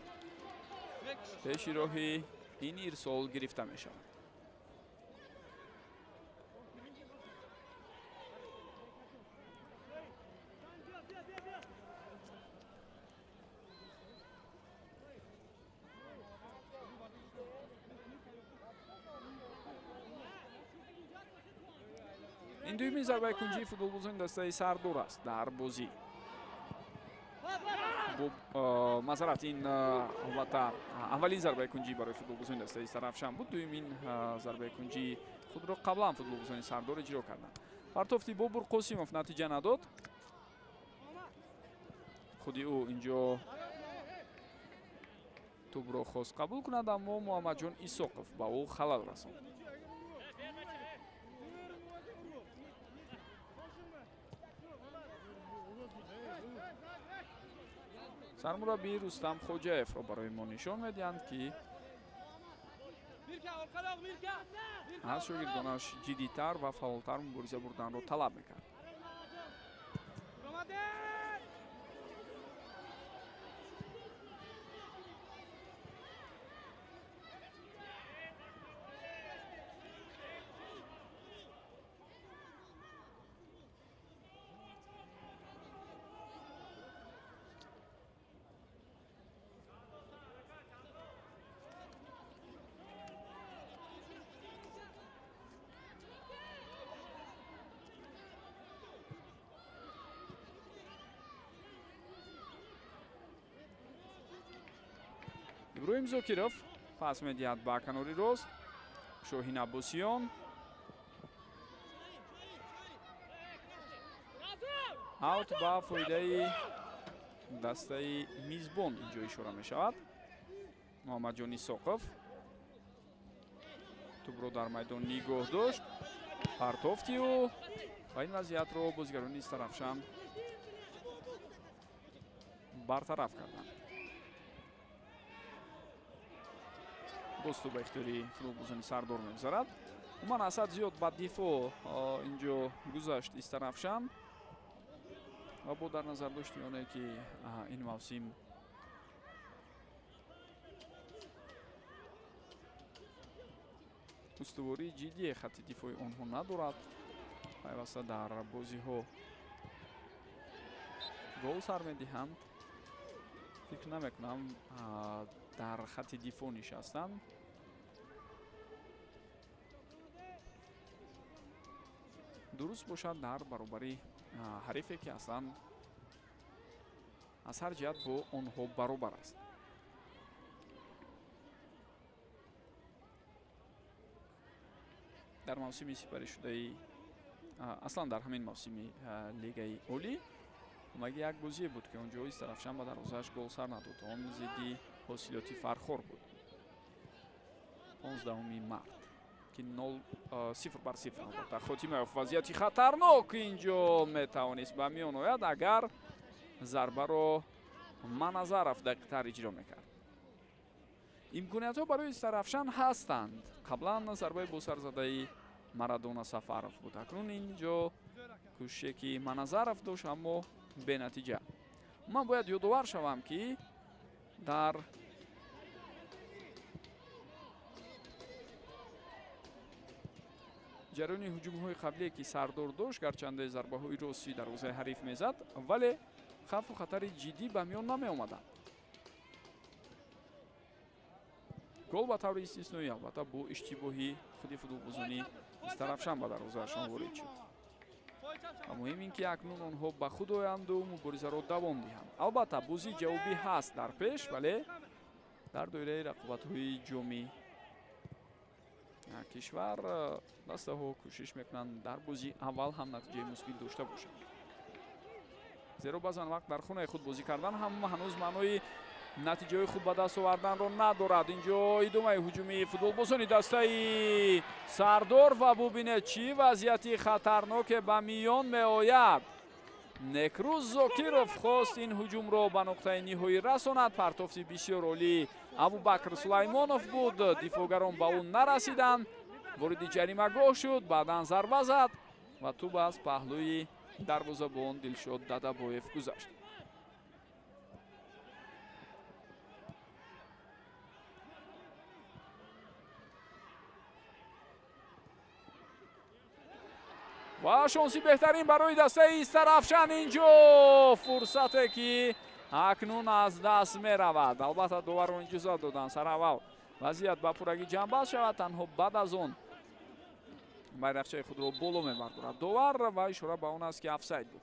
пеши роҳи ин ирсол гирифта мешавад. Ин дуюмин зарбаи кунҷии футболбозони дастаи Сардор аст дар бозӣ. Мазарат, ин албатта аввалин зарбаи кунҷӣ барои футболбозони дастаи Истаравшан буд. Дуюмин зарбаи кунҷии худро қаблан футболбозони Сардор иҷро карданд. Партофти Бобур Қосимов натиҷа надод. Худи ӯ инҷо тӯбро хост қабул кунад, аммо Муҳаммадҷон Исоқов ба ӯ халал расонд. Сармураббӣ Рустам Хоҷаевро барои мо нишон медиҳанд, ки аз шогирдонаш ҷиддитар ва фаъолтар мубориза бурданро талаб мекард. Иброҳим Зокиров пас медиҳад ба канори рост. Шоҳин Аббосиён. Аут ба фоидаи дастаи мизбон инҷо ишора мешавад. Муҳаммадҷон Исоқов тӯбро дар майдон нигоҳ дошт. Партофти ӯ ва ин вазъиятро бозигарони Истаравшан бартараф карданд. Боз тӯб ба ихтиёри футболбозони Сардор мегузарад. Умуман асад зиёд ба дифоъ инҷо гузашт Истаравшан ва бо дар назар дошти оне ки ин мавсим устувории ҷиддие хатти дифои онҳо надорад, пайваста дар бозиҳо гол сар медиҳанд. Фикр намекунам дар хатти дифоъ нишастанд. Дуруст бошад дар баробари ҳарифе ки аслан аз ҳар ҷиҳат бо онҳо баробар аст. Дар мавсими сипаришудаи аслан дар ҳамин мавсими лигаи олӣ ҳамагӣ як бозие буд, ки он ҷо Истаравшан ба дарвозааш гол сар надод. Он зидди ҳосилоти Фархор буд 15 март, ки 0-0 албатта. Хотимаев вазъияти хатарнок инҷо метавонист ба миён ояд, агар зарбаро Маназаров дақиқтар иҷро мекард. Имкониятҳо барои Истаравшан ҳастанд. Қаблан зарбаи босарзадаи Марадона Сафаров буд. Акнун инҷо кӯшише ки Маназаров дошт, аммо бенатиҷа. Ман бояд ёдовар шавам, ки дар ҷараёни ҳуҷумҳои қаблие ки Сардор дошт, гарчанде зарбаҳои ростӣ дарвозаи ҳариф мезад, вале хавфу хатари ҷиддӣ ба миён намеомаданд. Гол ба таври истисноӣ албатта бо иштибоҳи худи футболбозони Истаравшан ба дарвозаашон ворид шуд. Ва муҳим ин ки акнун онҳо ба худ оянду муборизаро давом диҳанд. Албатта бозии ҷавобӣ ҳаст дар пеш, вале дар доираи рақобатҳои ҷоми кишвар дастаҳо кӯшиш мекунанд дар бозии аввал ҳам натиҷаи мусбит дошта бошанд. Зеро баъзан вақт дар хонаи худ бозӣ кардан ҳам ҳанӯз маънои натиҷаҳои хуб ба даст оварданро надорад. Инҷо идомаи ҳуҷуми футболбозони дастаи Сардор ва бубинед чӣ вазъияти хатарноке ба миён меояд. Некрӯз Зокиров хост ин ҳуҷумро ба нуқтаи ниҳоӣ расонад. Партофти бисёр олии Абубакр Сулаймонов буд. Дифоъгарон ба ӯ нарасиданд. Вориди ҷаримагоҳ шуд, баъдан зарба зад ва тӯб аз паҳлӯи Дарвозабон Дилшод Дадабоев гузашт. Ва шонси беҳтарин барои дастаи Истарафшан инҷо фурсате ки акнун аз даст меравад. Албатта доварон иҷозат доданд сараввал вазъият ба пуррагӣ ҷамъбаст шавад, танҳо баъд аз он байрақчаи худро боло мебардорад довар ва ишора ба он аст ки офсайд буд.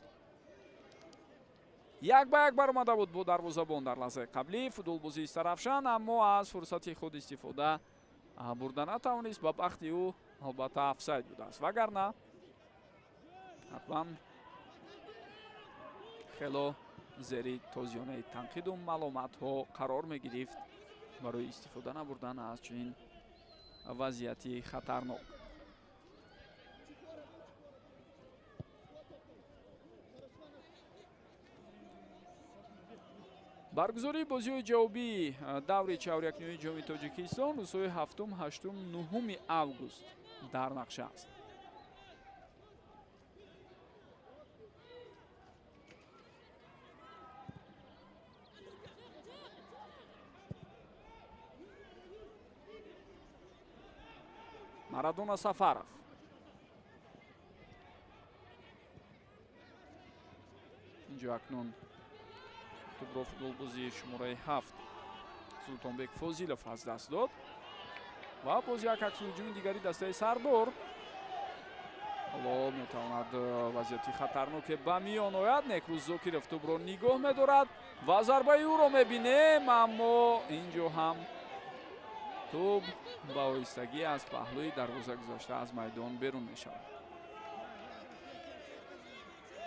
1-1 баромада буд бо дарвозабон дар лаҳзаи қаблӣ футболбози Истарафшан, аммо аз фурсати худ истифода бурда натавонист. Ба бахти ӯ албатта офсайд будааст, вагарна ҳатман хело зери тозиёнаи танқиду маломатҳо қарор мегирифт барои истифода набурдан аз чунин вазъияти хатарнок. Баргузории бозиҳои ҷавобии даври чаҳорякниҳои ҷоми Тоҷикистон рӯзҳои 7, 8, 9 август дар нақша аст. Марадона Сафаров. Инҷо акнун тӯбро футболбози шумораи 7 Султонбек Фозилов аз даст дод ва боз як аксулҳуҷуми дигари дастаи Сардор. Ҳоло метавонад вазъияти хатарноке ба миён ояд. Некрӯз Зокиров тӯбро нигоҳ медорад ва зарбаи ӯро мебинем, аммо инҷо ҳам тӯб ба оҳистагӣ аз паҳлӯи дарвоза гузашта аз майдон берун мешавад.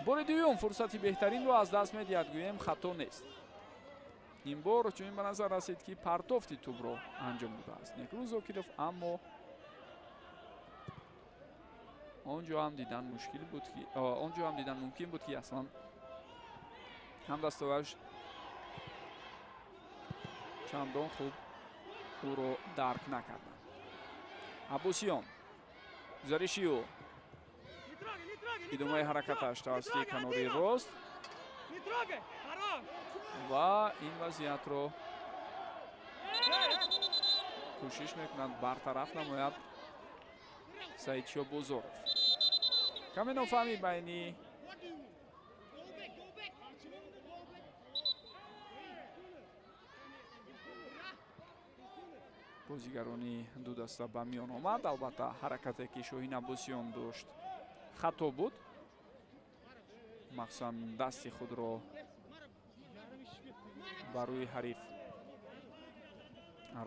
Бори дуюм фурсати беҳтаринро аз даст медиҳад, гӯем хато нест. Ин бор чунин ба назар расид ки партофти тӯбро анҷом додааст Некрӯз Зокиров, аммо онҷо ҳам дидан мушкил буд ки онҷо ҳам дидан мумкин буд ки аслан ҳамдастоваш чандон хуб ӯро дарк накарданд. Аббосиён гузариши ӯ, идомаи ҳаракаташ тавассути канори рост ва ин вазъиятро кӯшиш мекунад бартараф намояд Саидшо Бозоров. Каме нофаҳмӣ байни бозигарони ду даста ба миён омад. Албатта ҳаракате ки Шоҳин Аббосиён дошт хато буд, махсусан дасти худро ба рӯи ҳариф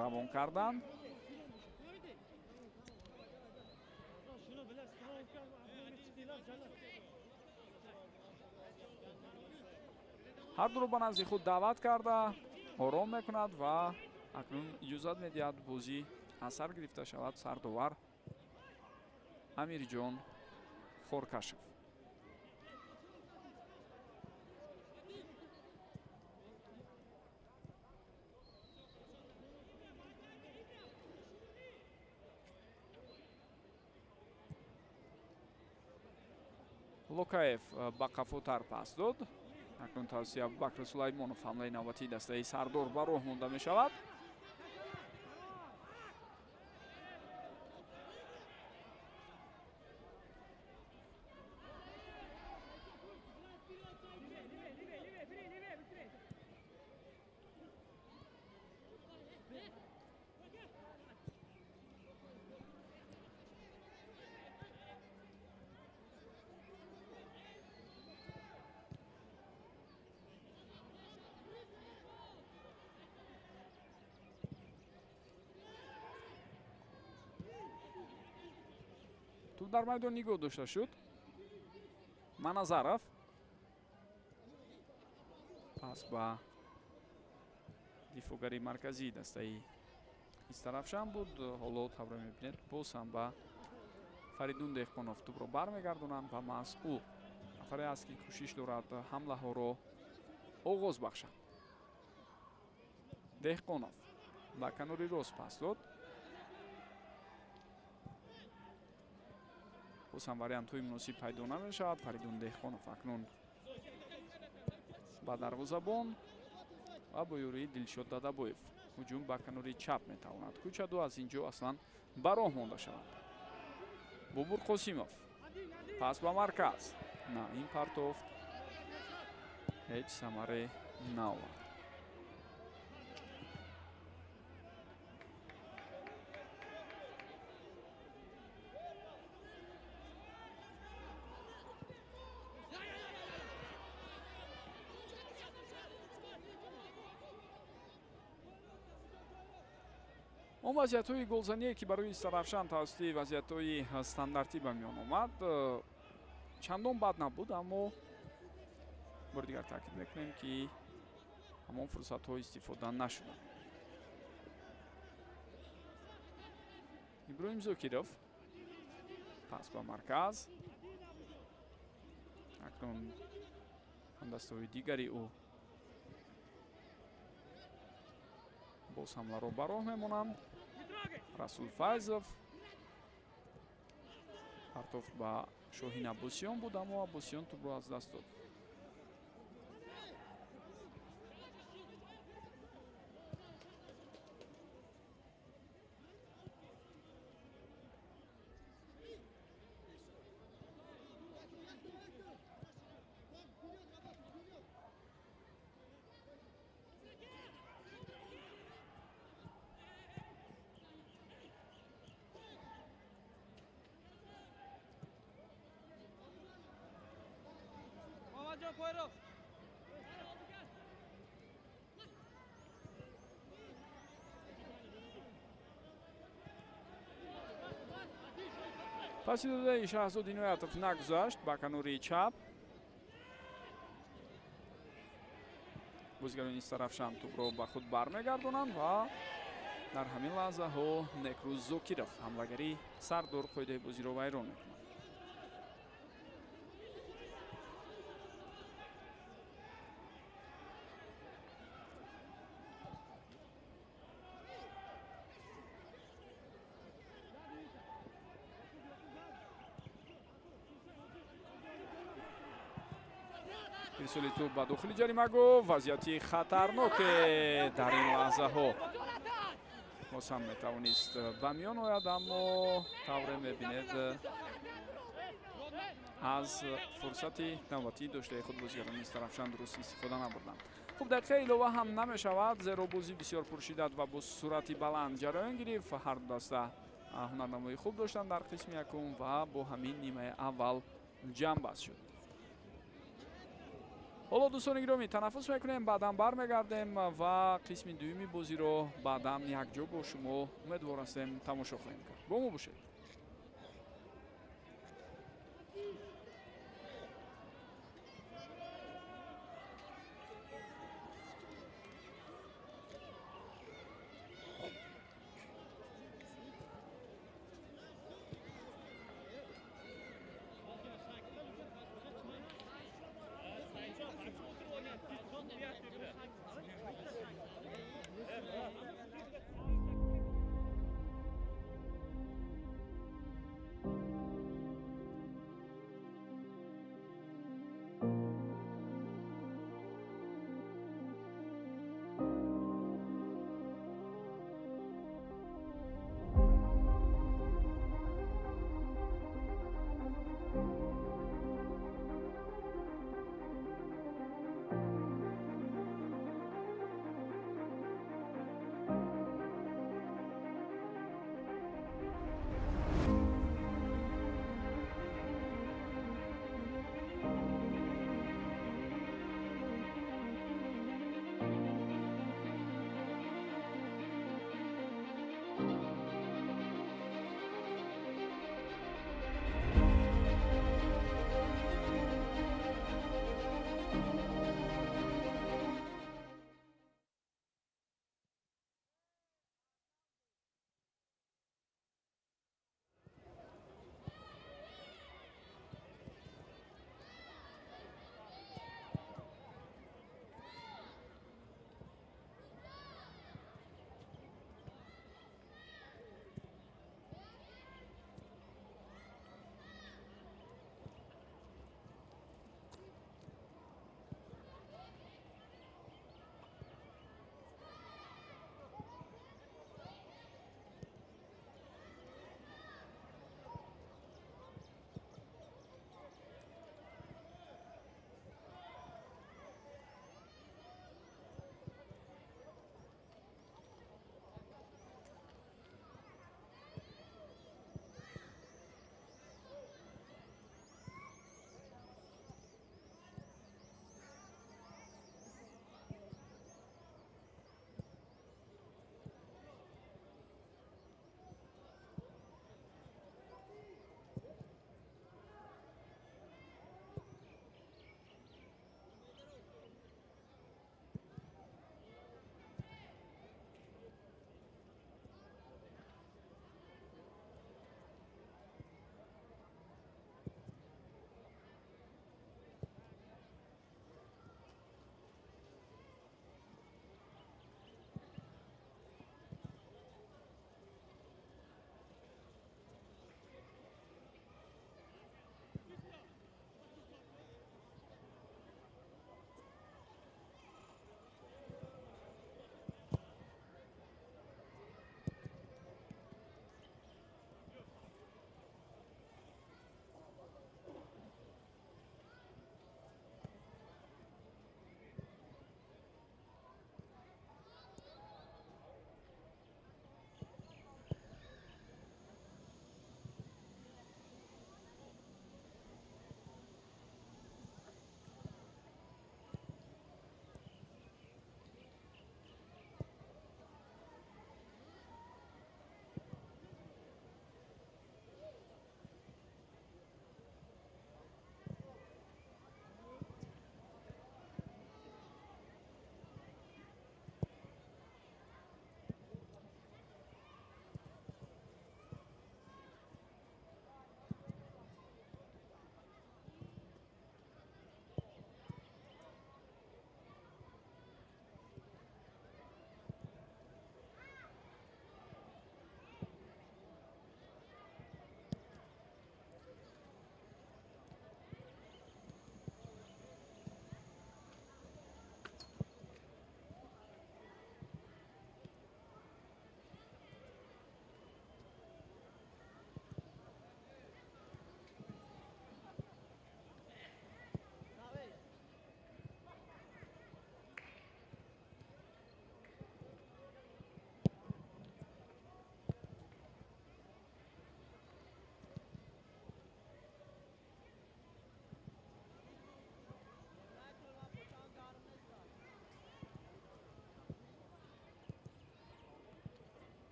равон кардан. Ҳар дуро ба назди худ даъват карда ором мекунад ва акнун иҷозат медиҳад бозӣ аз сар гирифта шавад. Сардовар Амирҷон Хоркашев. Локаев ба қафотар пас дод. Акнун тавассути Абубакр Сулаймонов ҳамлаи навбатии дастаи Сардор ба роҳ монда мешавад. Туп дар майдон нигоҳ дошта шуд. Маназаров пас ба дифоъгари марказии дастаи Истарафшан буд. Ҳоло тавре мебинед боз ҳам ба Фаридун Деҳқонов тӯбро бармегардонанд ва маҳз ӯ нафаре аст ки кӯшиш дорад ҳамлаҳоро оғоз бахшад. Деҳқонов ба канори рост пас дод. Боз ҳам вариантҳои муносиб пайдо намешавад. Фаридун Деҳқонов акнун ба дарвозабон ва бо ёрии Дилшод Дадабоев ҳуҷум ба канори чап метавонад кӯчаду аз ин ҷо аслан ба роҳ монда шавад. Бобур Қосимов пас ба марказ. На, ин партофт ҳеҷ самаре наовард. Он вазъиятҳои голзание, ки барои Истаравшан тавассути вазъиятҳои стандартӣ ба миён омад, чандон бад набуд, аммо бори дигар таъкид мекунем, ки ҳамон фурсатҳо истифода нашуданд. Иброҳим Зокиров пас ба марказ. Акнун ҳамдастаҳои дигари ӯ боз ҳамларо ба роҳ мемонанд. Расул Файзов партофт ба Шоҳин Аббосиён буд, аммо Аббосиён тӯбро аз даст дод. Паси додаи Шаҳзод Иноятов нагузашт ба канори чап. Бозигарони Истаравшан тӯбро ба худ бармегардонанд ва дар ҳамин лаҳзаҳо Некрӯз Зокиров ҳамлагари сардор қоидаи бозиро вайрон мекунад. Ирсоли тӯб ба дохили ҷаримагоҳ, вазъияти хатарноке дар ин лаҳзаҳо. Боз ҳам метавонист ба миён ояд, аммо тавре мебинед аз фурсати навбатии доштаи худ бозигарони Истаравшан дуруст истифода набурданд. Хуб, дақиқаи илова ҳам намешавад, зеро бозӣ бисёр пуршиддат ва бо суръати баланд ҷараён гирифт. Ҳар ду даста ҳунарнамоии хуб доштанд дар қисми якум ва бо ҳамин нимаи аввал ҷамъбаст шуд. Ҳоло дӯстони гиромӣ танаффус мекунем, баъдан бармегардем ва қисми дуюми бозиро баъдан якҷо бо шумо умедвор ҳастем тамошо хоҳем кард. Бо мо бошед.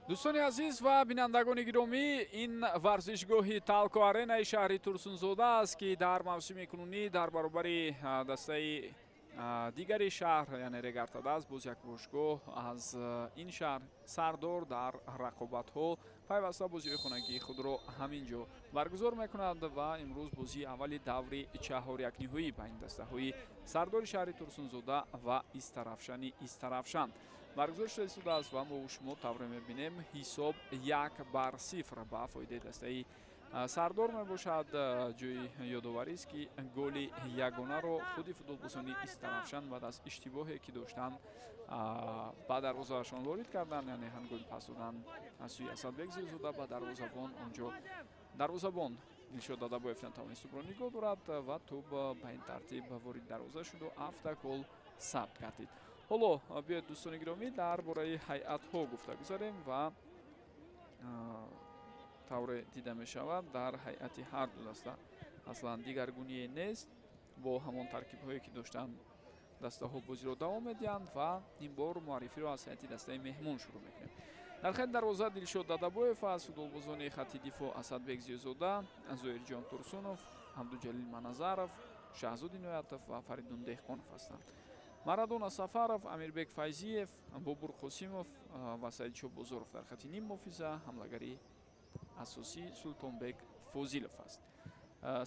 Дӯстони азиз ва бинандагони гиромӣ, ин варзишгоҳи Талко Аренаи шаҳри Турсунзода аст, ки дар мавсими кунунӣ дар баробари дастаи Дигари шаҳр, яъне Регар-ТадАЗ, боз як бошгоҳ аз ин шаҳр Сардор дар рақобатҳо пайваста бозиҳои хонагии худро ҳамин ҷо баргузор мекунад ва имрӯз бозии аввали даври чаҳорякниҳоӣ байни дастаҳои Сардори шаҳри Турсунзода ва Истарафшани Истарафшан баргузор шуда истодааст ва мо шумо тавре мебинем ҳисоб 1-0 ба фоидаи дастаи Сардор мебошад. Ҷои ёдоварист, ки голи ягонаро худи футболбозони Истарафшан баъд аз иштибоҳе ки доштанд ба дарвозаашон ворид карданд, яъне ҳангоми пас додан аз сӯи Асадбек Зиёзода ба дарвозабон, онҷо дарвозабон Дилшод Дадабоев натавонист тӯбро нигоҳ дорад ва тӯб ба ин тартиб ворид дарвоза шуду автогол сабт гардид. Ҳоло биёед, дӯстони гиромӣ, дар бораи ҳайатҳо гуфта гузарем ва тавре дида мешавад дар ҳайати ҳар ду даста аслан дигаргуние нест. Бо ҳамон таркибҳое ки доштанд дастаҳо бозиро давом медиҳанд ва ин бор муаррифиро аз ҳайати дастаи меҳмон шурӯъ мекунем. Дар хати дарвоза Дилшод Дадабоев аз футболбозони хати дифоъ Асадбек Зиёзода, Зоирҷон Турсунов, Абдуҷалил Маназаров, Шаҳзод Иноятов ва Фаридун Деҳқонов ҳастанд. Марадона Сафаров, Амирбек Файзиев, Бобур Қосимов ва Саидшо Бозоров дар хати ниммуҳофиза, ҳамлагари асосӣ Султонбек Фозилов аст.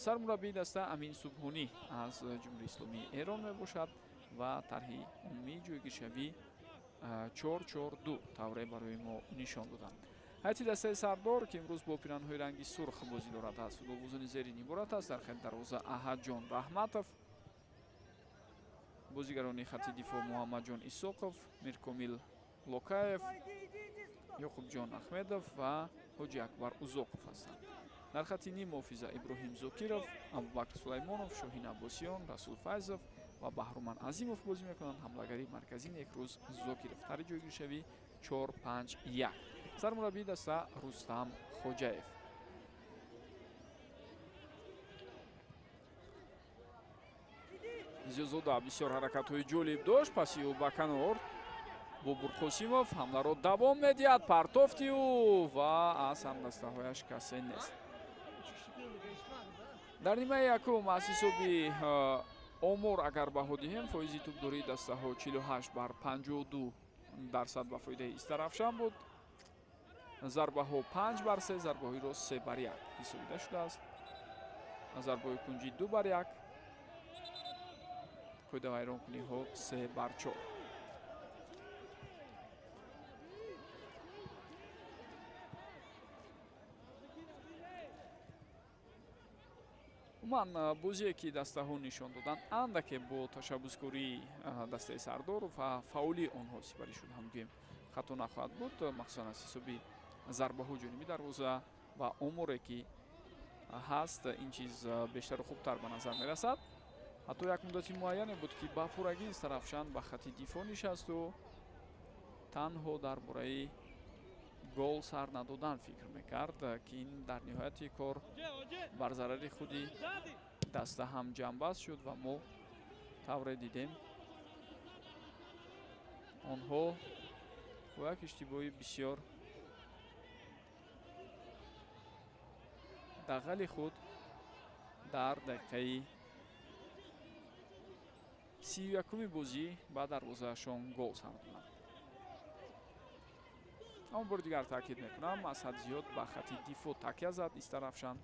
Сармураббии даста Амин Субҳонӣ аз Ҷумҳурии Исломии Эрон мебошад ва тарҳи умумии ҷойгиршавӣ 4-4-2 тавре барои мо нишон доданд. Ҳайати дастаи Сардор, ки имрӯз бо пиранҳои ранги сурх бозӣ дорад, аз футболбозони зерин иборат аст. Дар хати дарвоза Аҳадҷон Раҳматов, бозигарони хати дифоъ Муҳаммадҷон Исоқов, Миркомил Локаев, Ёқубҷон Ахмедов ва Ҳоҷи Акбар Узоқов ҳастанд. Дар хати ниммуҳофиза Иброҳим Зокиров, Абубакр Сулаймонов, Шоҳин Аббосиён, Расул Файзов ва Баҳруман Азимов бозӣ мекунанд. Ҳамлагари марказӣ Некрӯз Зокиров. Тарҳи ҷойгиршавӣ 4-5-1. Сармураббии даста Рустам Хоҷаев. Зиёзода бисёр ҳаракатҳои ҷолиб дошт, паси ӯ ба канор Бобур Қосимов ҳамларо давом медиҳад, партофти ӯ ва аз ҳамдастаҳояш касе нест. Дар нимаи якум аз ҳисоби омор агар баҳо диҳем, фоизи тӯбдории дастаҳо 48-52% ба фоидаи Истарафшан буд. Зарбаҳо 5-3, зарбаҳои рост 3-1 ҳисобида шудааст. Зарбаҳои кунҷӣ 2-1, қоидавайронкуниҳо 3-4. Умуман бозие ки дастаҳо нишон доданд, андаке бо ташаббускории дастаи Сардор ва фаъолии онҳо сипарӣ шуд ҳам гӯем хато нахоҳад буд, махсусан аз ҳисоби зарбаҳо ҷониби дарвоза ва оморе ки ҳаст, ин чиз бештару хубтар ба назар мерасад. Ҳатто як муддати муайяне буд, ки ба пуррагӣ Истарафшан ба хати дифоъ нишасту танҳо дар бораи гол сар надодан фикр мекард, ки ин дар ниҳояти кор бар зарари худи даста ҳам ҷамъбаст шуд ва мо тавре дидем онҳо бо як иштибоҳи бисёр дағали худ дар дақиқаи 31-уми бозӣ ба дарвозаашон гол сар доданд. Аммо бори дигар таъкид мекунам, аз ҳад зиёд ба хати дифоъ такя зад Истарафшан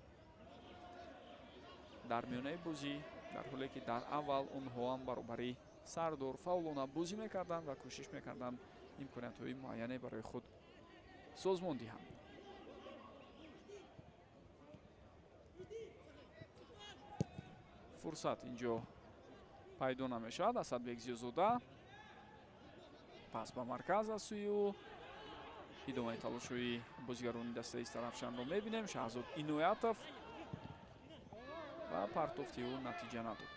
дар миёнаи бозӣ, дар ҳоле ки дар аввал онҳо ҳам баробари Сардор фаъолона бозӣ мекарданд ва кӯшиш мекарданд имкониятҳои муайяне барои худ созмон диҳанд. Фурсат инҷо пайдо намешавад. Асадбек Зиёзода пас ба марказ аз сӯи ӯ. Идомаи талошҳои бозигарони дастаи Истарафшанро мебинем. Шаҳзод Иноятов ва партофти ӯ натиҷа надод.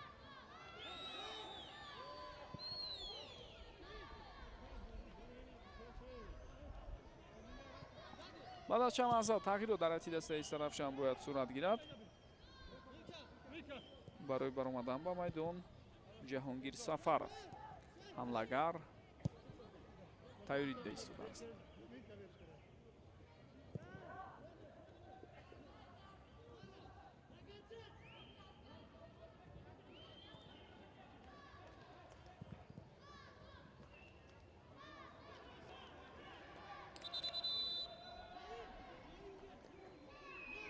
Баъд аз чанд лаҳза тағйирот дар ҳайати дастаи Истарафшан бояд сурат гирад. Барои баромадан ба майдон Ҷаҳонгир Сафаров ҳамлагар тайёрӣ дида истодааст.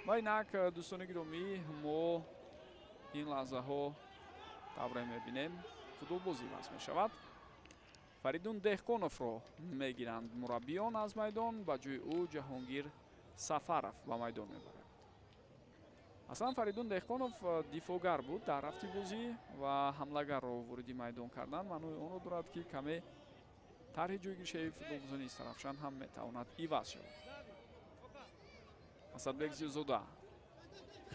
Ва инак, дӯстони гиромӣ, мо ин лаҳзаҳо тавре мебинем, футболбозӣ иваз мешавад. Фаридун Деҳқоновро мегиранд мураббиён аз майдон, ба ҷои ӯ Ҷаҳонгир Сафаров ба майдон мебарад. Аслан Фаридун Деҳқонов дифоъгар буд дар рафти бозӣ ва ҳамлагарро вориди майдон кардан маънои онро дорад, ки каме тарҳи ҷойгиршавии футболбозони Истарафшан ҳам метавонад иваз шавад. Асадбек Зиёзода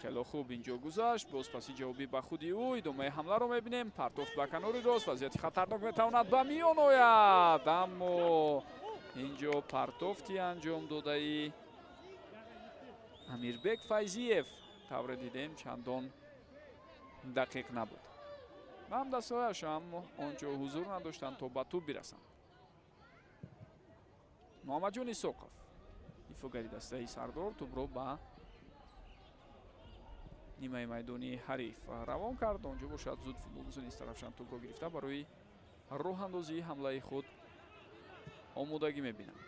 хело хуб инҷо гузашт, боз паси ҷавобӣ ба худи ӯ. Идомаи ҳамларо мебинем. Партофт ба канори рост, вазъияти хатарнок метавонад ба миён ояд, аммо инҷо партофти анҷом додаи Амирбек Файзиев тавре дидем чандон дақиқ набуд. Ва ҳамдастҳояш ҳам он ҷо ҳузур надоштанд, то ба тӯб бирасанд. Муҳаммадҷон Исоқов, дифоъгари дастаи Сардор, тӯбро ба нимаи майдони ҳариф равон кард. Он ҷо бошад, зуд футболбозони Истарафшан тӯбро гирифта барои роҳандозии ҳамлаи худ омодагӣ мебинанд.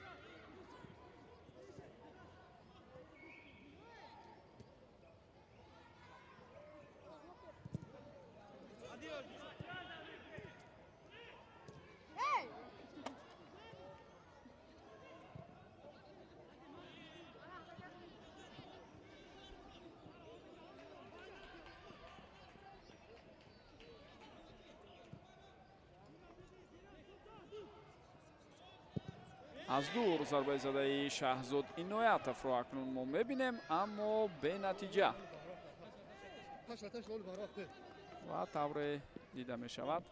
Аз дур зарбаи задаи Шаҳзод Иноятовро акнун мо мебинем, аммо бенатиҷа. Ва тавре дида мешавад,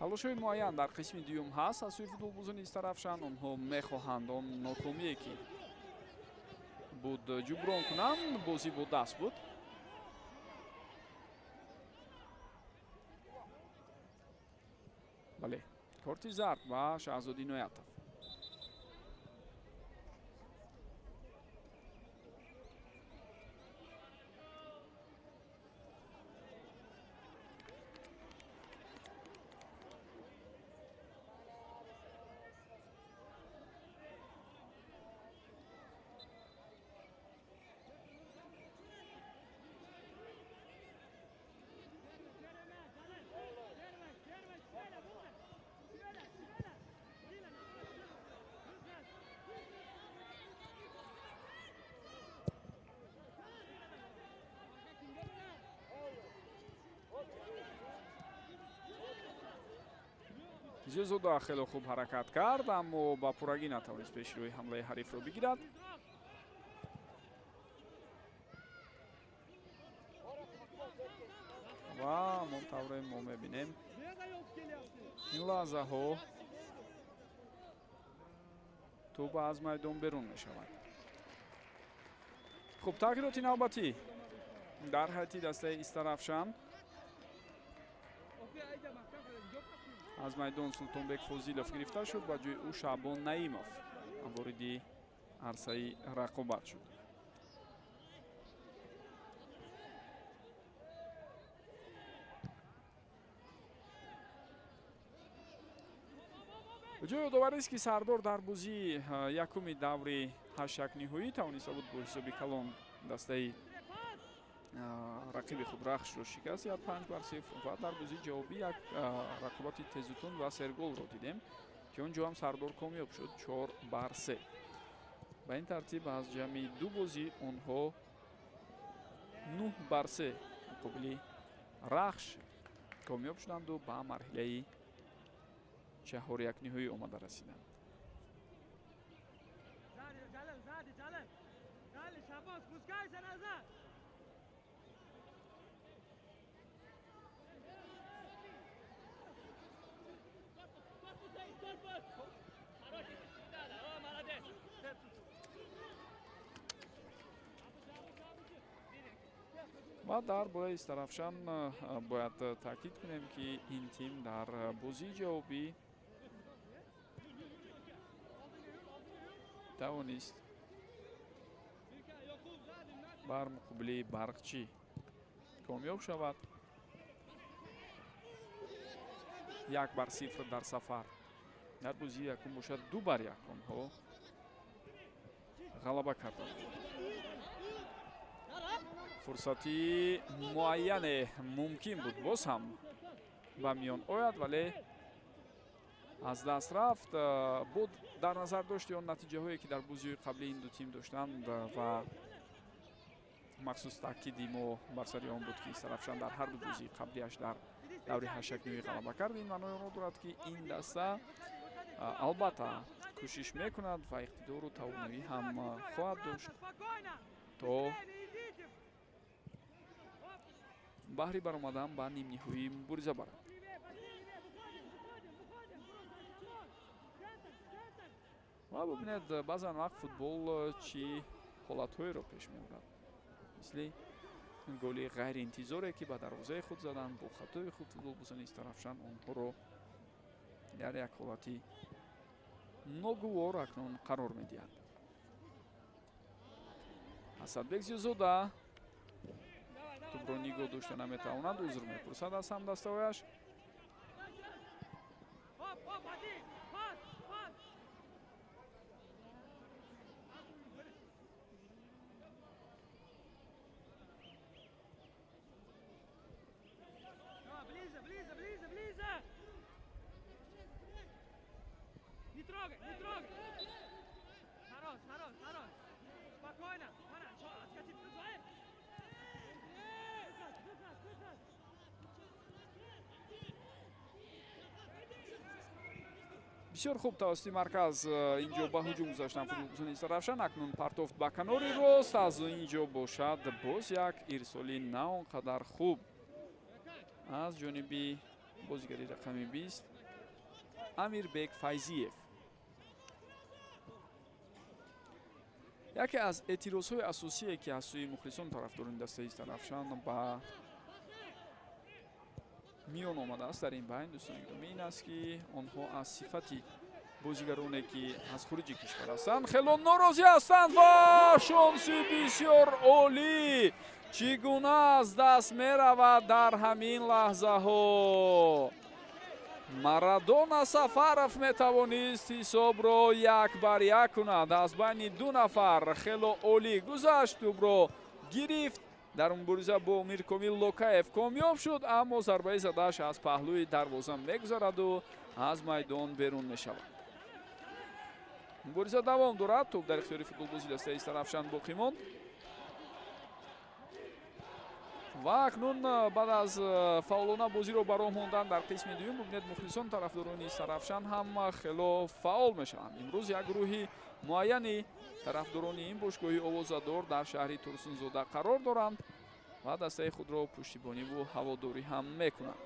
талошҳои муайян дар қисми дуюм ҳаст аз сӯи футболбозони Истарафшан. Онҳо мехоҳанд он нокомие, ки буд, ҷуброн кунанд. Бозӣ бо даст буд. Бале, корти зард ба Шаҳзод Иноятов. Зиёзода хеле хуб ҳаракат кард, аммо ба пуррагӣ натавонист пеши рӯи ҳамлаи ҳарифро бигирад. Ва ҳамон тавре мо мебинем, ин лаҳзаҳо тӯб аз майдон берун мешавад. Хуб, тағйироти навбатӣ дар ҳайати дастаи Истарафшан. Аз майдон Султонбек Фозилов гирифта шуд, ба ҷои ӯ Шаъбон Наимов вориди арсаи рақобат шуд. Ҷои ёдоварист, ки Сардор дар бозии якуми даври ҳаштякниҳоӣ тавониста буд бо ҳисоби калон дастаи рақиби худ Рахшро шикаст диҳад 5-0 ва дар бозии ҷавобӣ як рақобати тезутун ва серголро дидем, ки он ҷо ҳам Сардор комёб шуд 4-3. Ба ин тартиб аз ҷамъи ду бозӣ онҳо 9-3 муқобили Рахш комёб шуданду ба марҳилаи чаҳорякниҳоӣ омада расиданд. Ва дар бораи Истарафшан бояд таъкид кунем, ки ин тим дар бозии ҷавобӣ тавонист бар муқобили Барқчӣ комёб шавад. 1-0 дар сафар. Дар бозии якум бошад 2-1 онҳо ғалаба карданд. Фурсати муайяне мумкин буд боз ҳам ба миён ояд, вале аз даст рафт. Буд дар назар дошти он натиҷаҳое ки дар бозиҳои қабли ин ду тим доштанд ва махсус таъкиди мо бар сари он буд ки Истарафшан дар ҳар ду бозии қаблиаш дар даври ҳашякниҳоӣ ғалаба кард. Ин маънои онро дорад, ки ин даста албатта кӯшиш мекунад ва иқтидору тавоноӣ ҳам хоҳад дошт то баҳри баромадан ба нимниҳоӣ мубориза барад. Ва бубинед, баъзан вақт футбол чӣ ҳолатҳоеро пеш меорад, мисли голи ғайриинтизоре ки ба дарвозаи худ заданд бо хатои худ футболбозони Истарафшан онҳоро дар як ҳолати ногувор акнун қарор медиҳад. Асадбек Зиёзода тӯбро нигоҳ дошта наметавонад, узр мепурсад аз ҳамдастаҳояш. Бисёр хуб тавассути марказ инҷо ба ҳуҷум гузаштан футболбозони Истарафшан. Акнун партофт ба канори рост, аз инҷо бошад боз як ирсоли на он қадар хуб аз ҷониби бозигари рақами 20 Амирбек Файзиев. Яке аз эътирозҳои асосие ки аз сӯи мухлисон тарафдорони дастаи Истарафшан ба миён омадааст дар ин байн, дӯстони гиромӣ, ин аст ки онҳо аз сифати бозигароне ки аз хориҷи кишвар ҳастанд хело норозӣ ҳастанд ва шонси бисёр олӣ чӣ гуна аз даст меравад дар ҳамин лаҳзаҳо. Марадона Сафаров метавонист ҳисобро 1-1 кунад. Аз байни ду нафар хело олӣ гузашт, тӯбро гирифт, дар мубориза бо Миркомил Локаев комёб шуд, аммо зарбаи задааш аз паҳлӯи дарвоза мегузараду аз майдон берун мешавад. Мубориза давом дорад, тӯб дар ихтиёри футболбози дастаи Истарафшан боқӣ монд. Ва акнун баъд аз фаъолона бозиро ба роҳ мондан дар қисми дуюм, бубинед, мухлисон тарафдорони Истарафшан ҳам хело фаъол мешаванд. Имрӯз як гурӯҳи муайяни тарафдорони ин бошгоҳи овозадор дар шаҳри Турсунзода қарор доранд ва дастаи худро пуштибониву ҳаводорӣ ҳам мекунанд.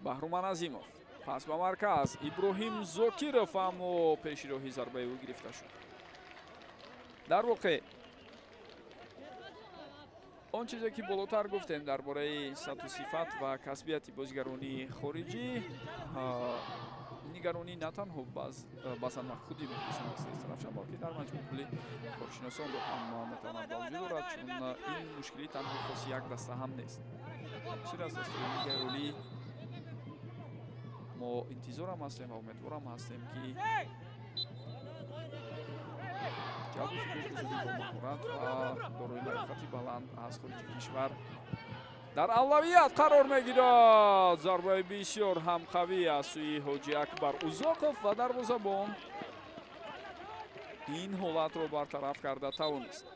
Баҳруман Азимов пас ба марказ, Иброҳим Зокиров, аммо пеши роҳи зарбаи ӯ гирифта шуд. Дар воқеъ он чизе ки болотар гуфтем дар бораи сатҳу сифат ва касбияти бозигаронии хориҷӣ, нигаронӣ на танҳо баъзан вақт худи мухлисон дастаи Истарафшан, балки дар маҷмӯъ кулли коршиносонро ҳам метавонад ба вуҷуд орад, чун ин мушкилӣ танҳо хоси як даста ҳам нест. Бисёре аз дастаҳои лигаи олӣ мо интизорам ҳастем ва умедворам ҳастем, ки ҷалби футболбозони бо маҳорат ва дорои лаёқати баланд аз хориҷи кишвар дар авлавият қарор мегирад. Зарбаи бисёр ҳам қавӣ аз сӯи Ҳоҷи Акбар Узоқов ва дарвозабон ин ҳолатро бартараф карда тавонист.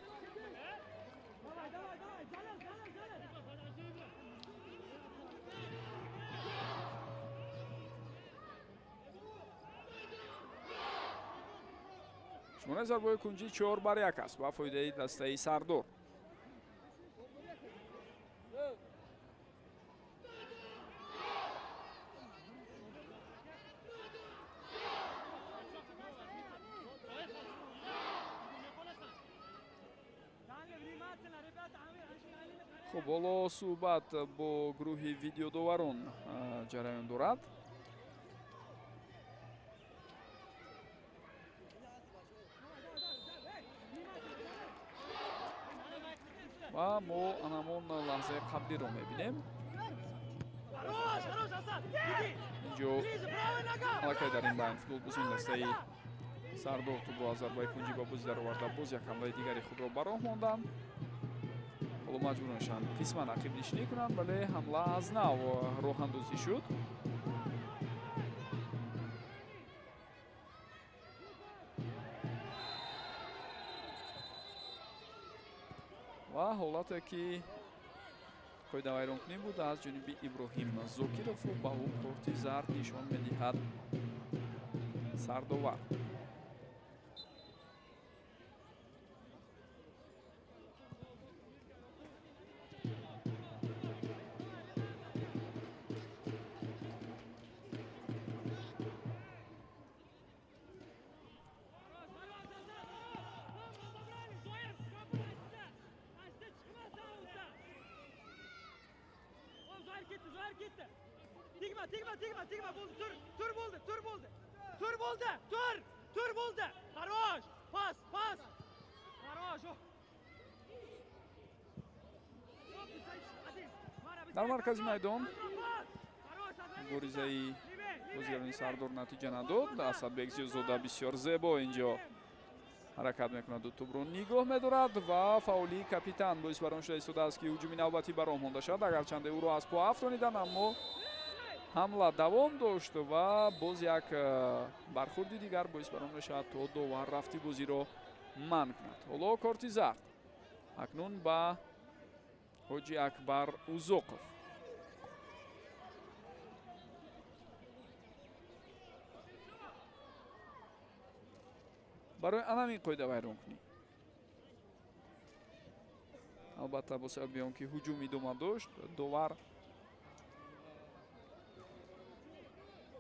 Шумораи зарбаҳои кунҷӣ 4-1 аст ба фоидаи дастаи Сардор. Хуб, ҳоло суҳбат бо гурӯҳи видеодоварон ҷараён дорад. Ва мо анамон лаҳзаи қаблиро мебинем. Инҷо аллакай дар ин байн футболбозони дастаи Сардор тӯбро аз зарбаи кунҷӣ ба бозӣ дароварда, боз як ҳамлаи дигари худро ба роҳ монданд. Ҳоло маҷбур мешаванд қисман ақибнишинӣ кунанд, вале ҳамла аз нав роҳандозӣ шуд. Ва ҳолате ки қоидавайронкунӣ буд аз ҷониби Иброҳим Зокирову ба ӯ корти зард нишон медиҳад сардовар. Tegma, tegma, tegma, tegma bo'ldi. Tur, tur bo'ldi, tur bo'ldi. Tur bo'ldi, tur, tur bo'ldi. Хорош, pas, pas. Хорош. Дар маркази майдон муборизаи бозигарони Сардор натиҷа надод. Асадбек Зиёзода бисёр зебо инҷо ҳаракат мекунаду тӯбро нигоҳ медорад ва фаъолии капитан боис бар он шуда истодааст, ки ҳуҷуми навбатӣ ба роҳ монда шавад. Агарчанде ӯро аз по афтониданд, аммо ҳамла давом дошт ва боз як бархурди дигар боис бар он мешавад, то довар рафти бозиро манъ кунад. Ҳоло корти зард акнун ба Ҳоҷи Акбар Узоқов. Барои анамин қоида вайронкунӣ, албатта бо сабаби он ки ҳуҷум идома дошт, довар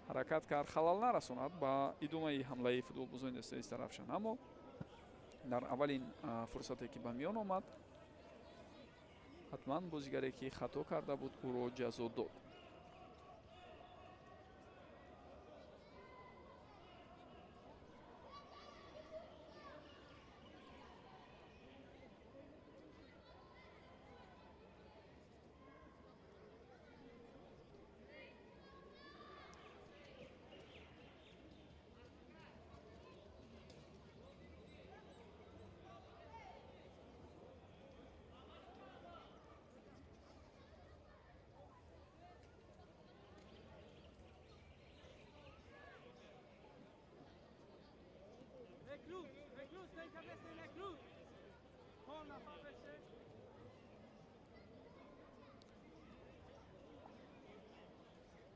ҳаракат кард халал нарасонад ба идомаи ҳамлаи футболбозони дастаи Истаравшан. Аммо дар аввалин фурсате ки ба миён омад, ҳатман бозигаре ки хато карда буд, ӯро ҷазо дод.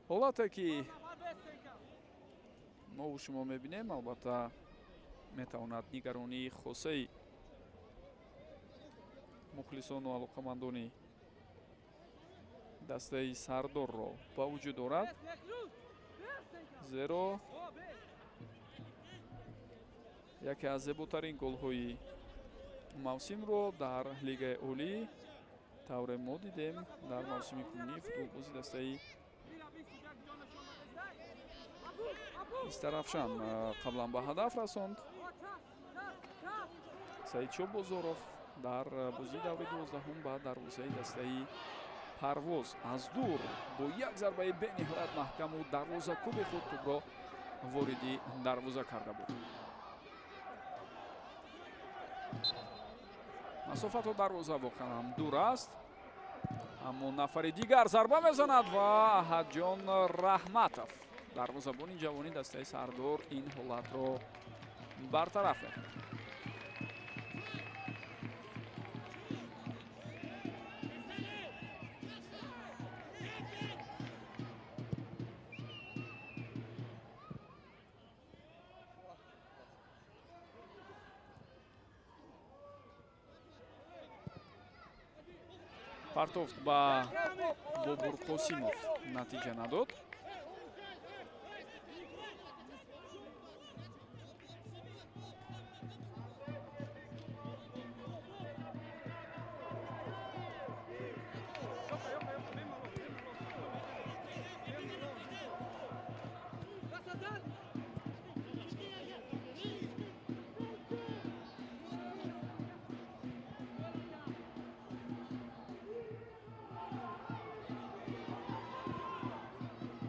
Ҳолате ки мову шумо мебинем, албатта метавонад нигаронии хосаи мухлисону алоқамандони дастаи Сардорро ба вуҷуд орад, зеро яке аз зеботарин голҳои мавсимро дар Лигаи Олӣ тавре мо дидем дар мавсими кунунии футболбози дастаи Истаравшан қаблан ба ҳадаф расонд. Саидшо Бозоров дар бозии даври 12-ум ба дарвозаи дастаи Парвоз аз дур бо як зарбаи бениҳоят маҳкаму дарвозакуби худ тӯбро вориди дарвоза карда буд. Масофа то дарвоза воқеан ҳам дур аст, аммо нафари дигар зарба мезанад ва Аҳадҷон Раҳматов, дарвозабони ҷавони дастаи Сардор, ин ҳолатро бартараф мекунад. Партофт ба Бобур Қосимов натиҷа надод.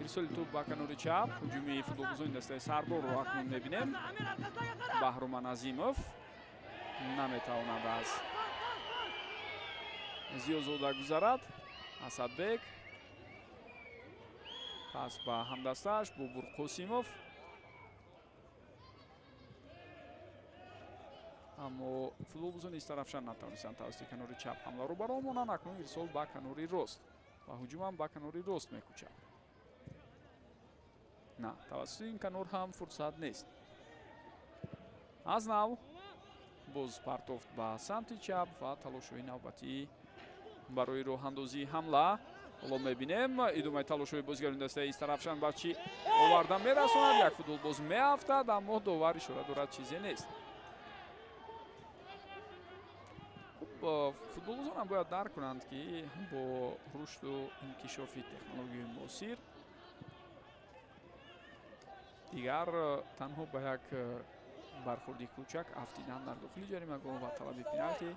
Ирсоли тӯб ба канори чап, ҳуҷуми футболбозони дастаи Сардорро акнун мебинем. Баҳруман Азимов наметавонад аз Зиёзода гузарад. Асадбек пас ба ҳамдастааш Бобур Қосимов, аммо футболбозони Истарафшан натавонистанд тавассути канори чап ҳамларо бароҳ монанд. Акнун ирсол ба канори рост ва ҳуҷумам ба канори рост мекӯчад. На, тавассути ин канор ҳам фурсат нест. Аз нав боз партофт ба самти чап ва талошҳои навбатӣ барои роҳандозии ҳамла. Ҳоло мебинем идомаи талошҳои бозигарони дастаи Истарафшан ба чӣ оварда мерасонад. Як футболбоз меафтад, аммо довар ишора дорад, чизе нест. Футболбозонам бояд дарк кунанд, ки бо рушду инкишофи технологияи муосир дигар танҳо ба як бархурди кӯчак афтидан дар дохили ҷаримагоҳ ва талаби пеналти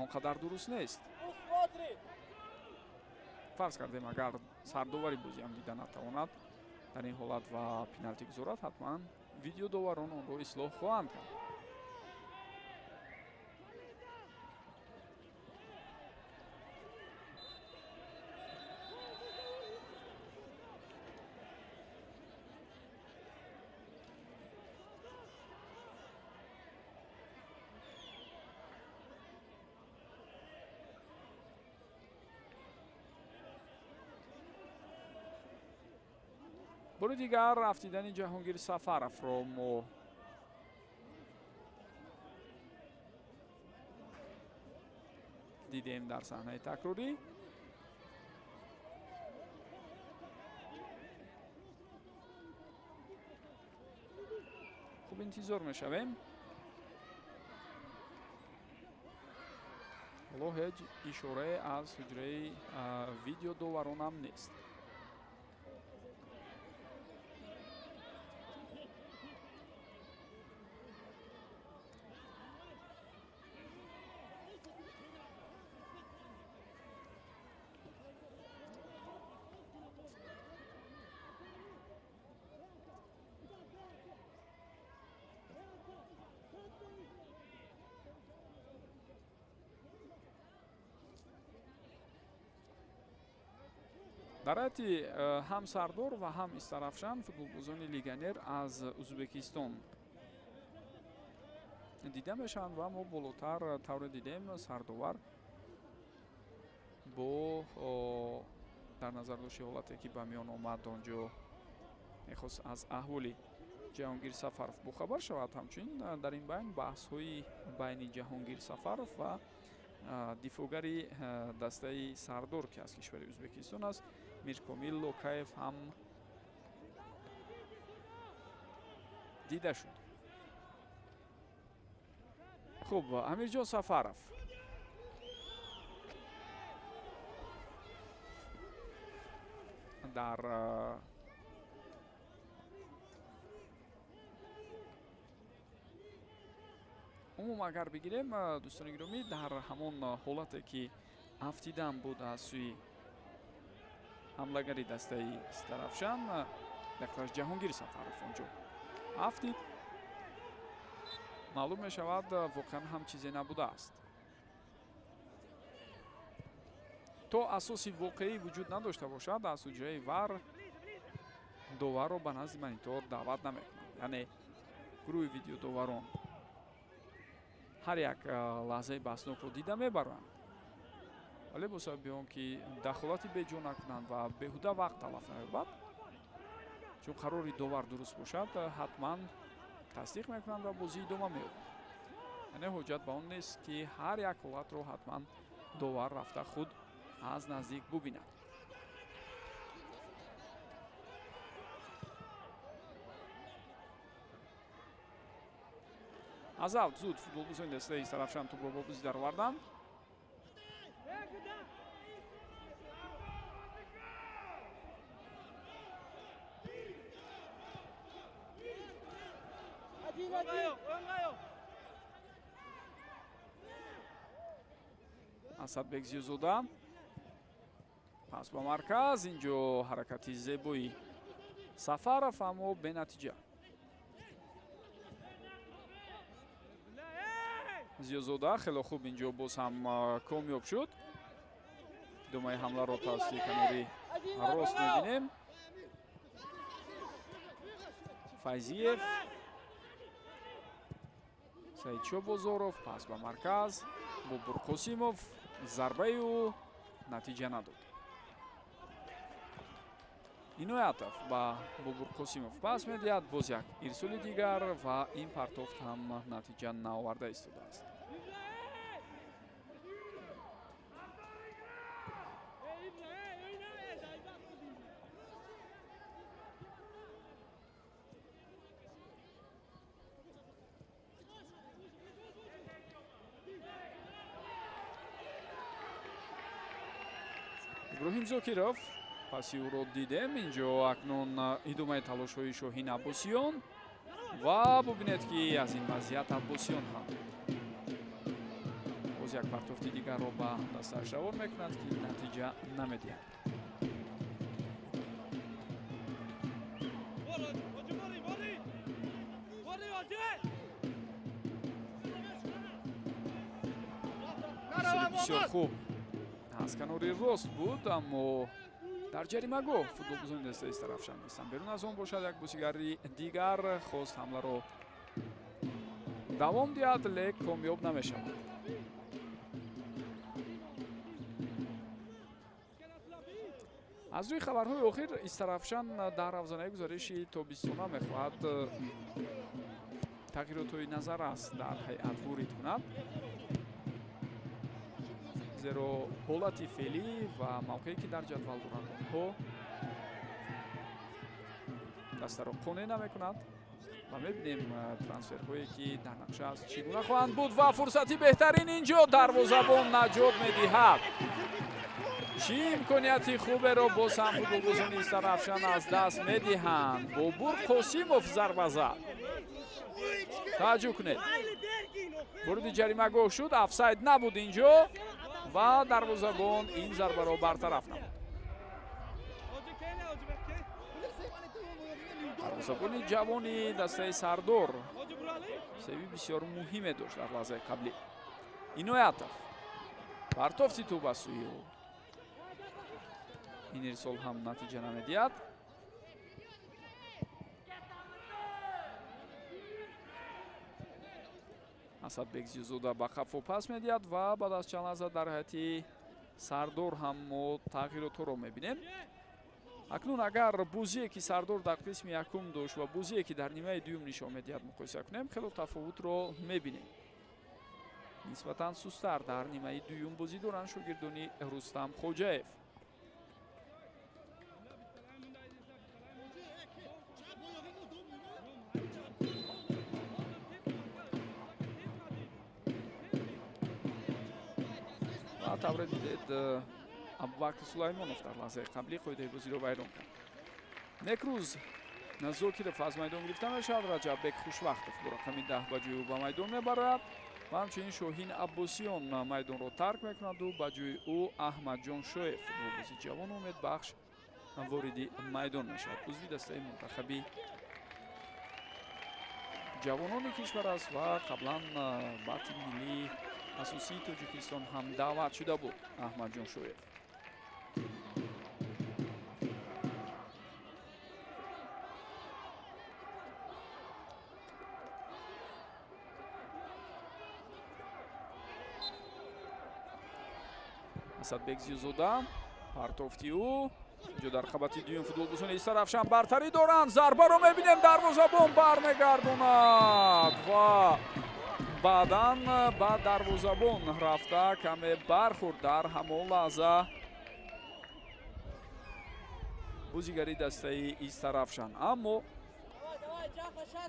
он қадар дуруст нест. Фарз кардем, агар сардовари бозиам дида натавонад дар ин ҳолат ва пеналти гузорад, ҳатман видеодоварон онро ислоҳ хоҳанд кард. Бори дигар афтидани Ҷаҳонгир Сафаровро мо дидем дар саҳнаи такрорӣ. Хуб, интизор мешавем. Ҳоло ҳеҷ ишорае аз ҳуҷраи видеодоваронам нест. Дар ҳайати ҳам Сардор ва ҳам Истарафшан футболбозони легионер аз Ӯзбекистон дида мешаванд ва мо болотар тавре дидем, сардовар бо дар назар дошти ҳолате ки ба миён омад, онҷо мехост аз аҳволи Ҷаҳонгир Сафаров бохабар шавад. Ҳамчунин дар ин байн баҳсҳои байни Ҷаҳонгир Сафаров ва дифоъгари дастаи Сардор, ки аз кишвари Ӯзбекистон аст, Миркомил Локаев ҳам дида шуд. Хуб, Амирҷон Сафаров дар умум агар бигирем, дӯстони гиромӣ, дар ҳамон ҳолате ки афтидан буд аз сӯи ҳамлагари дастаи Истарафшан, дақтараш Ҷаҳонгир Сафаров онҷо афтид, маълум мешавад воқеан ҳам чизе набудааст. То асоси воқеӣ вуҷуд надошта бошад, аз ҳуҷраи вар доварро ба назди монитор даъват намекунанд. Яъне гурӯҳи видеодоварон ҳар як лаҳзаи баҳснокро дида мебаранд, вале бо сабаби он ки дахолати беҷо накунанд ва беҳуда вақт талаф наёбад, чун қарори довар дуруст бошад, ҳатман тасдиқ мекунанд ва бозӣ идома меёбад. Яъне ҳоҷат ба он нест, ки ҳар як ҳолатро ҳатман довар рафта худ аз наздик бубинад. Аз авт зуд футболбозони дастаи Истарафшан тӯбро ба бозӣ дароварданд. Асадбек Зиёзода Пас ба марказ, инҷо ҳаракати зебои Сафаров, аммо бенатиҷа. Зиёзода хело хуб инҷо боз ҳам комёб шуд. Думаи ҳамларо тавассути канори рост мебинем. Файзиев, Саидшо Бозоров, пас ба марказ, Бобур Қосимов, зарбаи ӯ натиҷа надод. Иноятов ба Бобур Қосимов пас медиҳад, боз як ирсоли дигар ва ин партофт ҳам натиҷа наоварда истодааст. Иброҳим Зокиров паси ӯро дидем. Инҷо акнун идомаи талошҳои Шоҳин Аббосиён ва бубинед, ки аз ин вазъият Аббосиён ҳам боз як партофти дигарро ба дастааш равон мекунад, ки натиҷа намедиҳад. Бисёр хуб аз канори рост буд, аммо дар ҷаримагоҳ футболбозони дастаи Истарафшан нестанд. Берун аз он бошад, як бозигари дигар хост ҳамларо давом диҳад, лек комёб намешавад. Аз рӯи хабарҳои охир Истарафшан дар равзанаи гузариши тобистона мехоҳад тағйиротҳои назаррас дар ҳайат ворид кунад, зеро ҳолати феълӣ ва мавқее ки дар ҷадвал доранд онҳо дастаро қонеъ намекунад ва мебинем трансферҳое ки дар нақша аст чӣ гуна хоҳанд буд ва фурсати беҳтарин инҷо дарвозабон наҷот медиҳад. Чӣ имконияти хуберо боз ҳам футболбозони Истарафшан аз даст медиҳанд. Бобур Қосимов зарба зад. Тааҷҷуб кунед, вориди ҷаримагоҳ шуд, офсайд набуд инҷо ва дарвозабон ин зарбаро бартараф намуд. Дарвозабони ҷавони дастаи Сардор севи бисёр муҳиме дошт дар лаҳзаи қаблӣ. Иноятов партофти тӯб аз сӯи ӯ. Ин ирсол ҳам натиҷа намедиҳад. Асадбек Зиёзода ба қафо пас медиҳад ва баъд аз чанд лаҳза дар ҳайати Сардор ҳам мо тағйиротҳоро мебинем. Акнун агар бозие ки Сардор дар қисми якум дошт ва бозие ки дар нимаи дуюм нишон медиҳад муқоиса кунем, хело тафовутро мебинем. Нисбатан сустар дар нимаи дуюм бозӣ доранд шогирдони Рустам Хоҷаев. Тавре дидед, Абубакр Сулаймонов дар лаҳзаи қаблӣ қоидаи бозиро вайрон кард. Некрӯз Зокиров аз майдон гирифта мешавад, Раҷаббек Хушвақтов бо рақами 10 ба ҷои ӯ ба майдон мебарад ва ҳамчунин Шоҳин Аббосиён майдонро тарк мекунаду ба ҷои ӯ Аҳмадҷон Шоев, футболбози ҷавону умедбахш, вориди майдон мешавад. Узви дастаи мунтахаби ҷавонони кишвар аст ва қаблан ба тими миллии асосии Тоҷикистон ҳам даъват шуда буд Аҳмадҷон Шоев. Асадбек Зиёзода, партофти ӯ инҷо дар қабати дуюм футболбозони Истарафшан бартарӣ доранд. Зарбаро мебинем, дарвозабон бармегардонад ва баъдан ба дарвозабон рафта каме бархӯрд. Дар ҳамон лаҳза бозигари дастаи Истарафшан, аммо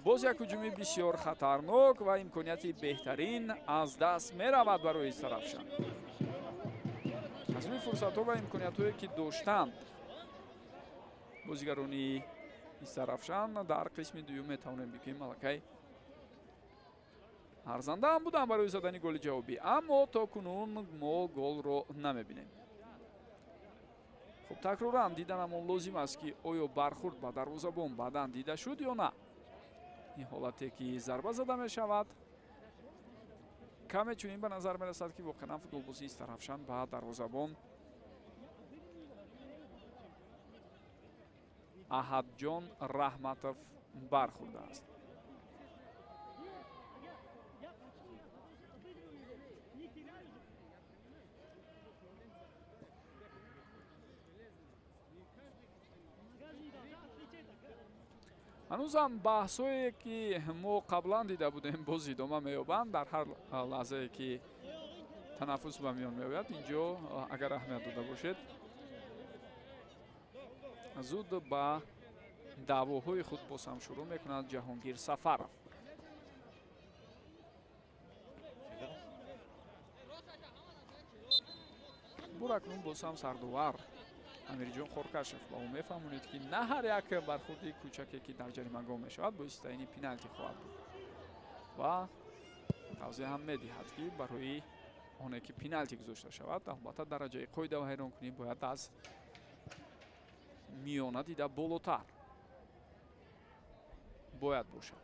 боз як ҳуҷуми бисёр хатарнок ва имконияти беҳтарин аз даст меравад барои Истарафшан. Аз рӯи фурсатҳо ва имкониятҳое ки доштанд бозигарони Истарафшан дар қисми дуюм метавонем бигӯем малакай арзанда ҳам буданд барои задани голи ҷавобӣ, аммо то кунун мо голро намебинем. Хуб, такроран диданамон лозим аст, ки оё бархӯрд ба дарвозабон баъдан дида шуд ё на. Ин ҳолате ки зарба зада мешавад, каме чунин ба назар мерасад, ки воқеан футболбози Истаравшан ба дарвозабон Аҳадҷон Раҳматов бархӯрдааст. Ҳанӯзам баҳсҳое, ки мо қаблан дида будем, боз идома меёбанд. Дар ҳар лаҳзае ки танаффус ба миён меояд, инҷо агар аҳамият дода бошед, зуд ба даъвоҳои худ боз ҳам шурӯъ мекунад Ҷаҳонгир Сафаров. Буракнун боз ҳам сардовар Амирҷон Хоркашев ба ӯ мефаҳмонед, ки на ҳар як бархӯрди кӯчаке, ки дар ҷаримагоҳ мешавад, боиси таъини пеналти хоҳад буд ва тавзеҳ ҳам медиҳад, ки барои оне ки пеналти гузошта шавад, албатта дараҷаи қоидавайронкунӣ бояд аз миёна дида болотар бояд бошад.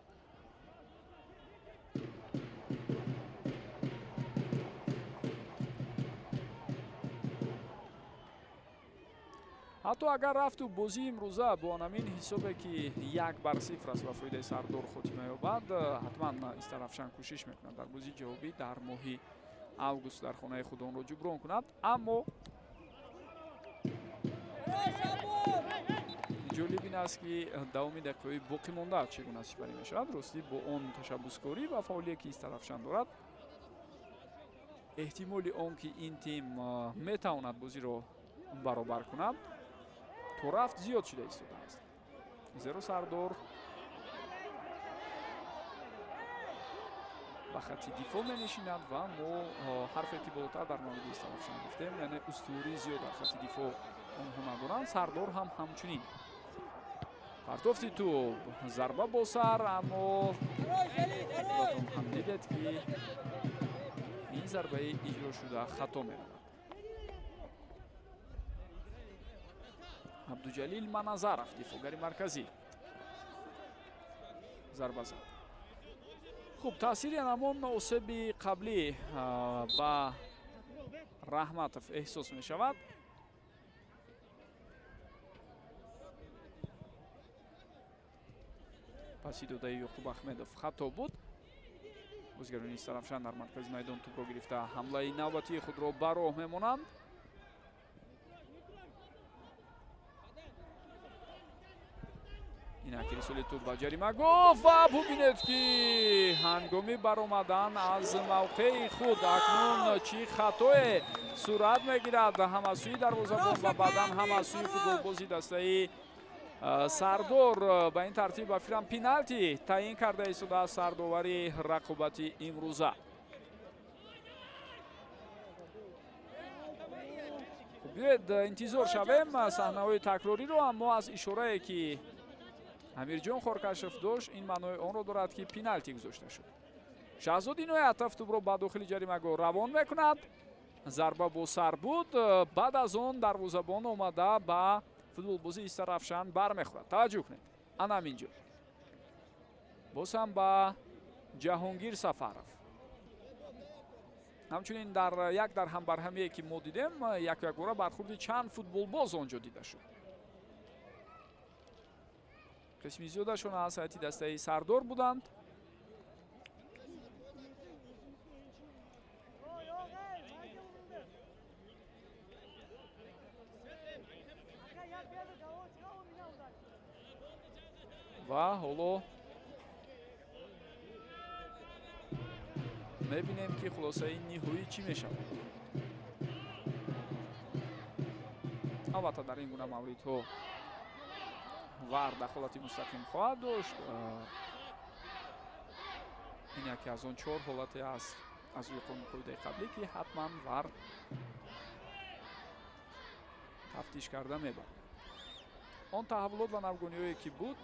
Ҳатто агар рафту бозии имрӯза бо анамин ҳисобе, ки 1-0 аст, ба фоидаи Сардор хотима ёбад, ҳатман Истаравшан кӯшиш мекунад дар бозии ҷавобӣ дар моҳи август дар хонаи худ онро ҷуброн кунад. Аммо ҷолиб ин аст, ки давоми дақиқаҳои боқӣ монда чӣ гуна сипарӣ мешавад. Ростӣ, бо он ташаббускорӣ ва фаъолие, ки Истаравшан дорад, эҳтимоли он ки ин тим метавонад бозиро баробар кунад, то рафт зиёд шуда истодааст. Зеро Сардор ба хатти дифоъ менишинад ва мо ҳарфе ки болотар дар мавриди Истаравшан гуфтем, яъне устувории зиёд дар хатти дифоъ онҳо надоранд, Сардор ҳам ҳамчунин. Партофти тӯб, зарба бо сар, аммо худатон ҳам дидед, ки ин зарбаи иҷро шуда хато меравад. Абдуҷалил Маназаров, дифоъгари марказӣ, зарба зад. Хуб, таъсири анамон осеби қаблӣ ба Раҳматов эҳсос мешавад. Паси додаи Ёқуб Аҳмедов хато буд. Бозигарони Истаравшан дар маркази майдон тӯбро гирифта ҳамлаи навбатии худро ба роҳ мемонанд. Инак ирсоли тӯб ба ҷаримагоҳ ва бубинед, ки ҳангоми баромадан аз мавқеи худ акнун чӣ хатое сурат мегирад ҳам аз сӯи дарвозабон ва баъдан ҳам аз сӯи футболбози дастаи Сардор. Ба ин тартиб ба фикрам пеналти таъин карда истодааст сардовари рақобати имрӯза. Биёед интизор шавем саҳнаҳои такрориро, аммо аз ишорае ки Амирҷон Хоркашев дошт, ин маънои онро дорад, ки пеналти гузошта шуд. Шаҳзод Иноятов тӯбро ба дохили ҷаримагоҳ равон мекунад. Зарба бо сар буд. Баъд аз он дарвозабон омада ба футболбози Истаравшан бармехӯрад. Таваҷҷӯҳ кунед, ана ҳаминҷо боз ҳам ба Ҷаҳонгир Сафаров. Ҳамчунин дар як дарҳамбарҳамие ки мо дидем, яку якбора бархӯрди чанд футболбоз он ҷо дида шуд. Қисми зиёдашон аз ҳайати дастаи Сардор буданд. Ва ҳоло мебинем, ки хулосаи ниҳоӣ чӣ мешавад. Албатта, дар ин гуна мавридҳо ВАР дахолати мустақим хоҳад дошт. Ин яке аз он 4 ҳолате аст аз рӯи қонунқоидаи қаблӣ, ки ҳатман ВАР тафтиш карда мебарад. Он таҳаввулот ва навгониҳое ки буд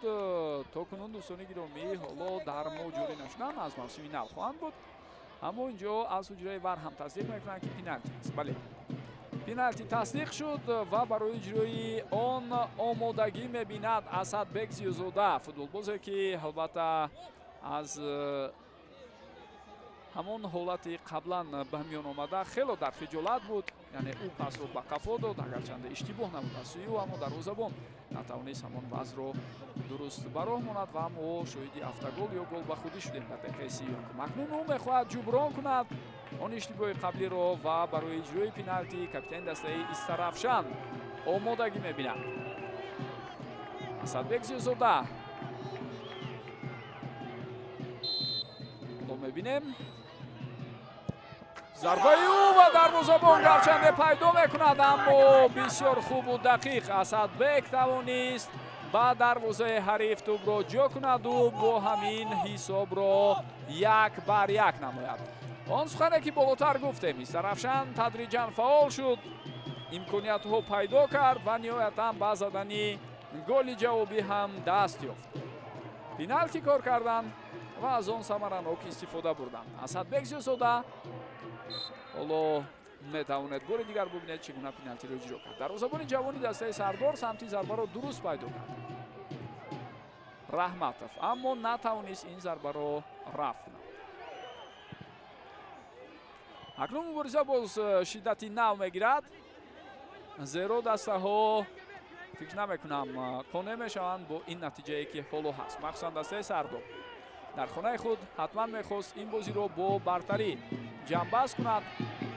то кунун, дӯстони гиромӣ, ҳоло дар мо ҷорӣ нашуданд, аз мавсими нав хоҳанд буд. Аммо инҷо аз ҳуҷраи ВАР ҳам тасдиқ мекунанд, ки пеналти аст. Бале, Пеналти тасдиқ шуд ва барои иҷрои он омодагӣ мебинад Асадбек Зиёзода, футболбозе ки албатта аз ҳамон ҳолати қаблан ба миён омада хело дар хиҷолат буд. Яъне ӯ пасро ба қафо дод, агарчанде иштибоҳ набуд аз сӯи ӯ, аммо дарвозабон натавонист ҳамон вазъро дуруст ба роҳ монад ва мо шоҳиди автогол ё гол ба худӣ шудем дар дақиқаи 31. Акнун ӯ мехоҳад ҷуброн кунад он иштибоҳи қаблиро ва барои иҷрои пеналти капитани дастаи Истаравшан омодагӣ мебинад. Асадбек Зиёзода. Ҳоло мебинем зарбаи ӯ ва дарвозабон гарчанде пайдо мекунад, аммо бисёр хубу дақиқ Асадбек тавонист ба дарвозаи ҳариф тӯбро ҷо кунаду бо ҳамин ҳисобро 1-1 намояд. Он сухане ки болотар гуфтем, Истаравшан тадриҷан фаъол шуд, имкониятҳо пайдо кард ва ниҳоятан ба задани голи ҷавобӣ ҳам даст ёфт. Пеналти кор кардан ва аз он самаранок истифода бурданд. Асадбек Зиёзода ҳоло метавонед бори дигар бубинед чӣ гуна пеналтиро иҷро кард. Дарвозабони ҷавони дастаи Сардор самти зарбаро дуруст пайдо кард Раҳматов, аммо натавонист ин зарбаро рафт кунад. Акнун мубориза боз шиддати нав мегирад, зеро дастаҳо фикр намекунам қонеъ мешаванд бо ин натиҷае ки ҳоло ҳаст. Махсусан дастаи Сардор дар хонаи худ ҳатман мехост ин бозиро бо бартарӣ ҷамъбаст кунад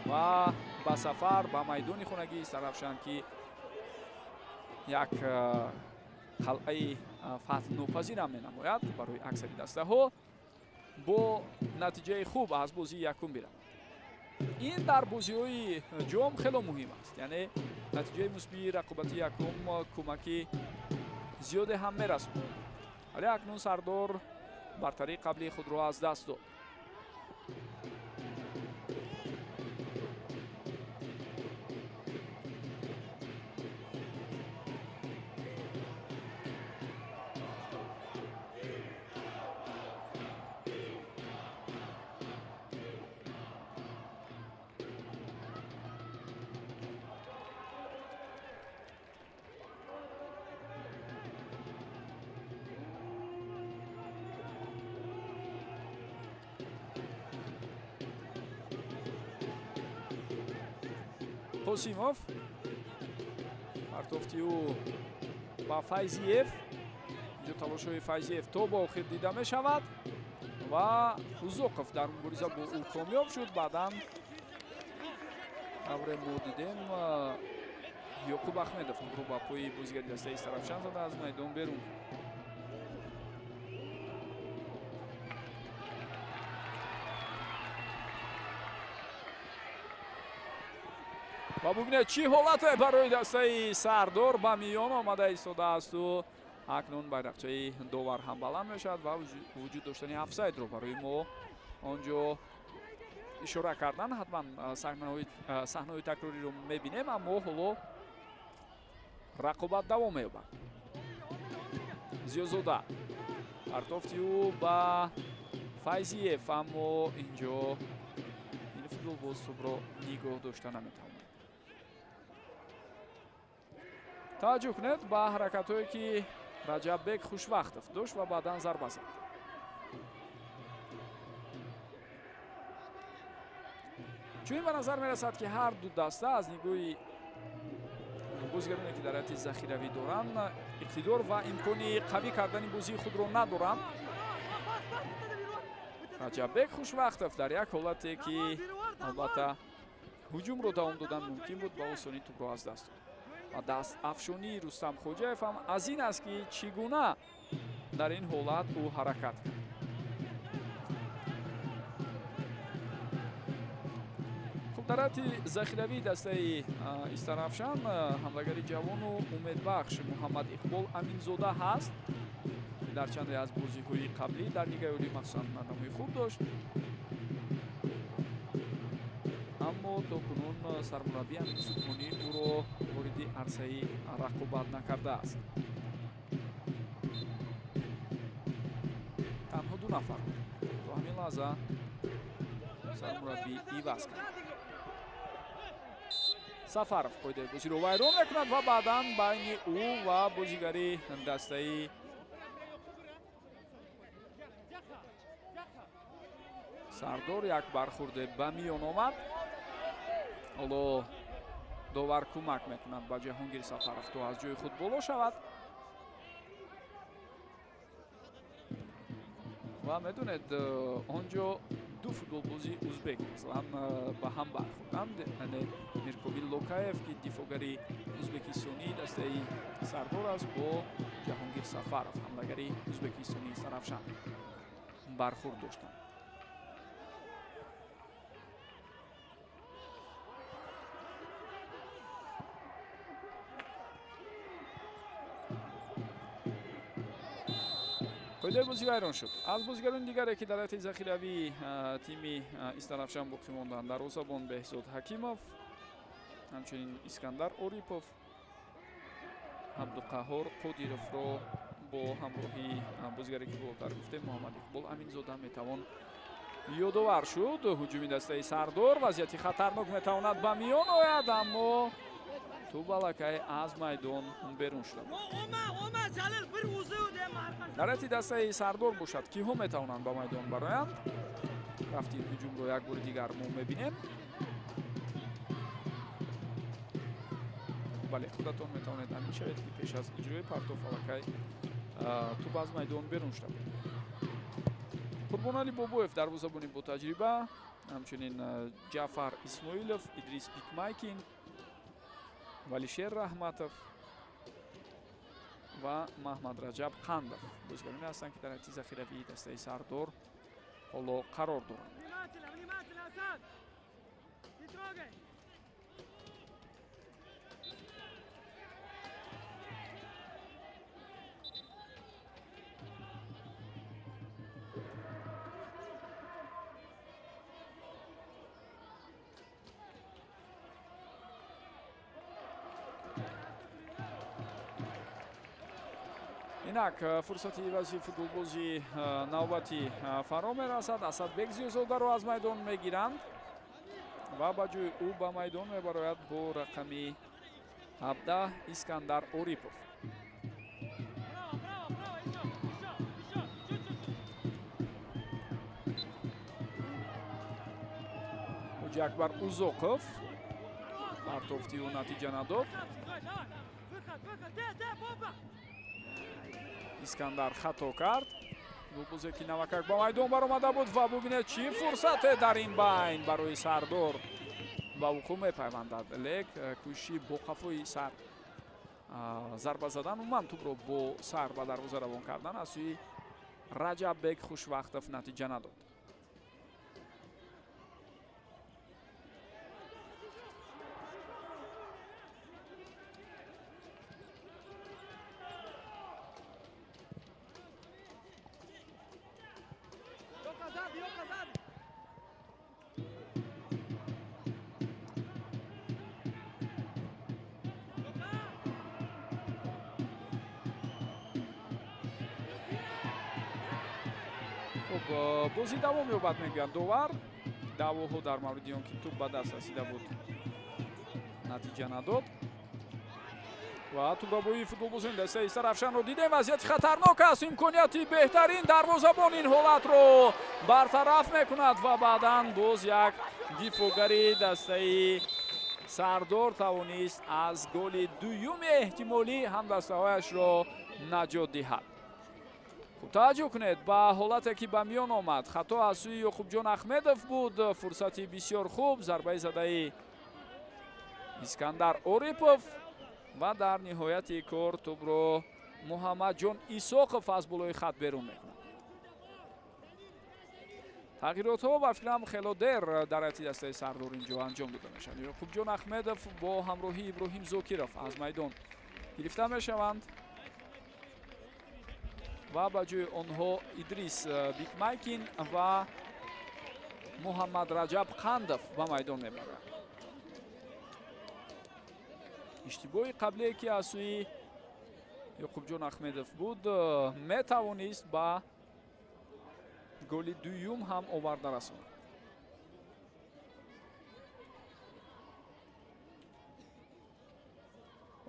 ва ба сафар ба майдони хонагии Истаравшан, ки як қалъаи фатҳнопазирам менамояд барои аксари дастаҳо, бо натиҷаи хуб аз бозии якум биравад. Ин дар бозиҳои ҷом хело муҳим аст, яъне натиҷаи мусбии рақобати якум кӯмаки зиёде ҳам мерасонад. Вале акнун Сардор бартарии қаблии худро аз даст дод. Қосимов партофти ӯ ба Файзиев. Инҷо талошҳои Файзиев то ба охир дида мешавад ва Узоқов дар мубориза бо ӯ комёб шуд. Баъдан тавре мо дидем, Ёқуб Ахмедов тӯбро ба пои бозигари дастаи Истаравшан зада аз майдон берун. Ва бубинед чӣ ҳолате барои дастаи Сардор ба миён омада истодаасту акнун байрақчаи довар ҳам баланд мешавад ва вуҷуд доштани офсайдро барои мо он ҷо ишора кардан. Ҳатман саҳнаҳои такрориро мебинем, аммо ҳоло рақобат давом меёбад. Зиёзода партофти ӯ ба Файзиев, аммо инҷо ин футболбоз тӯбро нигоҳ дошта наметавонад. Таваҷҷӯҳ кунед ба ҳаракатҳое ки Раҷаббек Хушвақтов дошт ва баъдан зарба зад. Чунин ба назар мерасад ки ҳар ду даста аз нигоҳи бозигароне ки дар ҳайати захиравӣ доранд иқтидор ва имкони қавӣ кардани бозии худро надоранд. Раҷаббек Хушвақтов дар як ҳолате ки албатта ҳуҷумро давом додан мумкин буд, ба осонӣ тӯбро аз даст дод. Ва дастафшонии Рустам Хоҷаев ҳам аз ин аст ки чӣ гуна дар ин ҳолат ӯ ҳаракат кард. Хуб, дар ҳайати захиравии дастаи Истаравшан ҳамлагари ҷавону умедбахш Муҳаммад Иқбол Аминзода ҳаст, ки дар чанде аз бозиҳои қаблӣ дар Лигаи Олӣ махсусан намои хуб дошт, аммо то кунун сармураббӣ Амин Субҳонӣ ӯро вориди арсаи рақобат накардааст. Танҳо ду нафар то ҳамин лаҳза сармураббӣ иваз кард. Сафаров қоидаи бозиро вайрон мекунад ва баъдан байни ӯ ва бозигари дастаи Сардор як бархурде ба миён омад. Ҳоло довар кӯмак мекунад ба Ҷаҳонгир Сафаров то аз ҷои худ боло шавад. Ва медонед, он ҷо ду футболбози узбек масалан ба ҳам бархӯрданд. Яъне Миркобил Локаев, ки дифоъгари узбекистонии дастаи Сардор аст, бо Ҷаҳонгир Сафаров, ҳамлагари узбекистонии Сарафшан бархӯрд доштанд. Қоидаи бозӣ вайрон шуд. Аз бозигарони дигаре, ки дар ҳайати захиравии тими Истарафшан боқӣ монданд, дарвозабон Беҳзод Ҳакимов, ҳамчунин Искандар Орипов, Абдуқаҳҳор Қодировро бо ҳамроҳии бозигаре, ки болотар гуфтем, Муҳаммад Иқбол Аминзода метавон ёдовар шуд. Ҳуҷуми дастаи Сардор вазъияти хатарнок метавонад ба миён ояд, аммо тӯб аллакай аз майдон берун шуда буд. Дар ҳайати дастаи Сардор бошад, киҳо метавонанд ба майдон бароянд? Рафти ҳуҷумро як бори дигар мо мебинем. Бале, худатон метавонед амин шавед, ки пеш аз иҷрои партоф аллакай тӯб аз майдон берун шуда буд. Қурбонали Бобоев, дарвозабони ботаҷриба, ҳамчунин Ҷаъфар Исмоилов, Идрис Бикмайкин, Валишер Раҳматов ва Маҳмад Раҷаб Қандов бозигароне ҳастанд, ки дар ҳайати захиравии дастаи Сардор ҳоло қарор доранд. Инак фурсати ивази футболбози навбатӣ фаро мерасад. Асадбек Зиёзодаро аз майдон мегиранд ва ба ҷои ӯ ба майдон мебарояд бо рақами 17 Искандар Орипов. Ҳоҷи Акбар Узоқов партофти ӯ натиҷа надод. Искандар хато кард. Голбозе, ки навакак ба майдон баромада буд ва бубинед, чӣ фурсате дар ин байн барои Сардор ба вуқӯъ мепайвандад. Лек кӯшиши бо қафои сар зарба задан, умуман тӯбро бо сар ба дарвоза равон кардан аз сӯи Раҷаббек Хушвақтов натиҷа надод. Бозӣ давом меёбад, мегӯянд довар. Даъвоҳо дар мавриди он, ки тӯб ба даст расида буд, натиҷа надод. Ва тӯбрабоии футболбозони дастаи Истарафшанро дидем. Вазъияти хатарнок аст. Имконияти беҳтарин, дарвозабон ин ҳолатро бартараф мекунад ва баъдан боз як дифоъгари дастаи Сардор тавонист аз голи дуюми эҳтимолӣ ҳамдастаҳояшро наҷот диҳад. Хуб, таваҷҷӯҳ кунед ба ҳолате, ки ба миён омад. Хато аз сӯи Ёқубҷон Ахмедов буд. Фурсати бисёр хуб, зарбаи задаи Искандар Орипов ва дар ниҳояти кор тӯбро Муҳаммадҷон Исоқов аз болои хат берун мекунад. Тағйиротҳо ба фикрам хело дер дар ҳайати дастаи Сардор инҷо анҷом дода мешаванд. Ёқубҷон Ахмедов бо ҳамроҳии Иброҳим Зокиров аз майдон гирифта мешаванд ва ба ҷои онҳо Идрис Бикмайкин ва Муҳаммад Раҷаб Қандов ба майдон мебаранд. Иштибоҳи қаблие, ки аз сӯи Ёқубҷон Ахмедов буд, метавонист ба голи дуюм ҳам оварда расонад.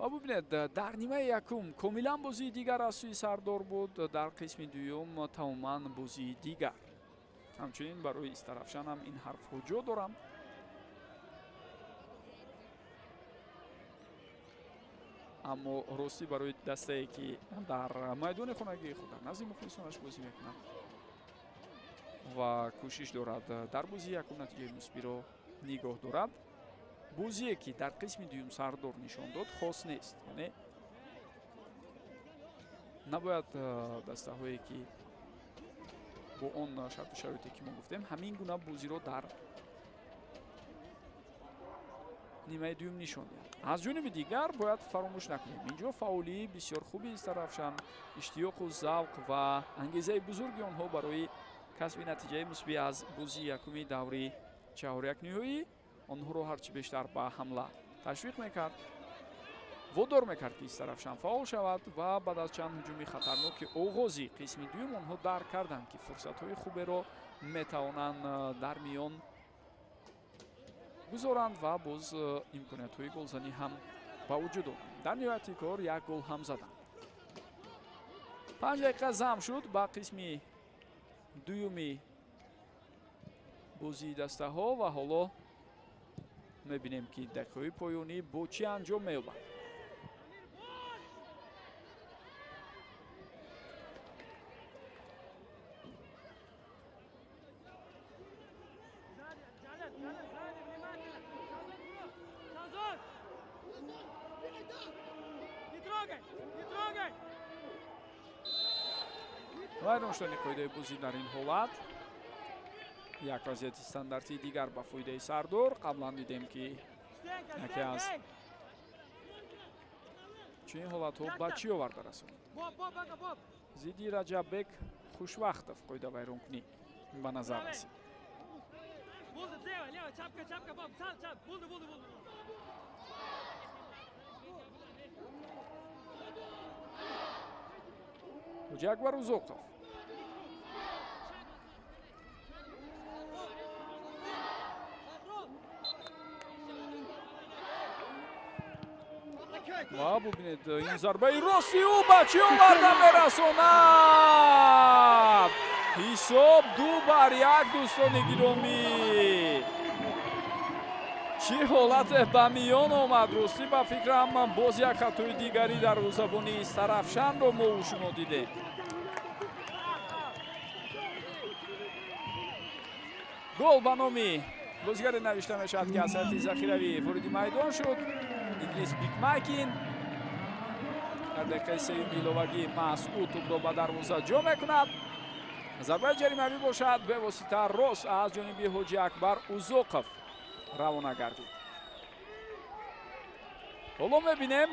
Ва бубинед, дар нимаи якум комилан бозии дигар аз сӯи Сардор буд, дар қисми дуюм тамоман бозии дигар. Ҳамчунин барои Истарафшан ҳам ин ҳарфҳо ҷо доранд. Аммо ростӣ барои дастае, ки дар майдони хонагии худ дар назди мухлисонаш бозӣ мекунад ва кӯшиш дорад дар бозии якум натиҷаи мусбиро нигоҳ дорад, бозие ки дар қисми дуюм Сардор нишон дод хос нест. Яъне набояд дастаҳое ки бо он шарту шароите ки мо гуфтем ҳамин гуна бозиро дар нимаи дуюм нишон диҳад. Аз ҷониби дигар бояд фаромӯш накунем, инҷо фаъолии бисёр хуби Истарафшан, иштиёқу завқ ва ангезаи бузурги онҳо барои касби натиҷаи мусбӣ аз бозии якуми даври чаҳорякниҳоӣ онҳоро ҳарчи бештар ба ҳамла ташвиқ мекард, водор мекард, ки Истарафшан фаъол шавад ва баъд аз чанд ҳуҷуми хатарноки оғози қисми дуюм онҳо дарк карданд, ки фурсатҳои хуберо метавонанд дар миён гузоранд ва боз имкониятҳои голзанӣ ҳам ба вуҷуд оранд. Дар ниҳояти кор як гол ҳам заданд. 5 дақиқа зам шуд ба қисми дуюми бозии дастаҳо ва ҳоло мебинем, ки дақиқаҳои поёнӣ бо чӣ анҷом меёбад. Вайрон шудани қоидаи бозӣ дар ин ҳолат як вазъияти стандартии дигар ба фоидаи Сардор. Қаблан дидем, ки яке аз чунин ҳолатҳо ба чӣ оварда расонид. Зидди Раҷаббек Хушвақтов қоидавайронкунӣ ба назар расид. Ҳоҷиакбар Узоқов ва бубинед, ин зарбаи рости ӯ ба чӣ оварда мерасонад. Ҳисоб 2-1, дӯстони гиромӣ. Чӣ ҳолате ба миён омад. Ростӣ ба фикрам боз як хатои дигари дарвозабони Истарафшанро мо шумо дидем. Гол ба номи бозигаре навишта мешавад, ки аз ҳайати захиравӣ вориди майдон шуд, Идрис Бикмакин. Дар дақиқаи сеюми иловагӣ маҳз ӯ тӯбро ба дарвоза ҷо мекунад. Зарбаи ҷаримавӣ бошад бевосита рост аз ҷониби Ҳоҷи Акбар Узоқов равона гардид. Ҳоло мебинем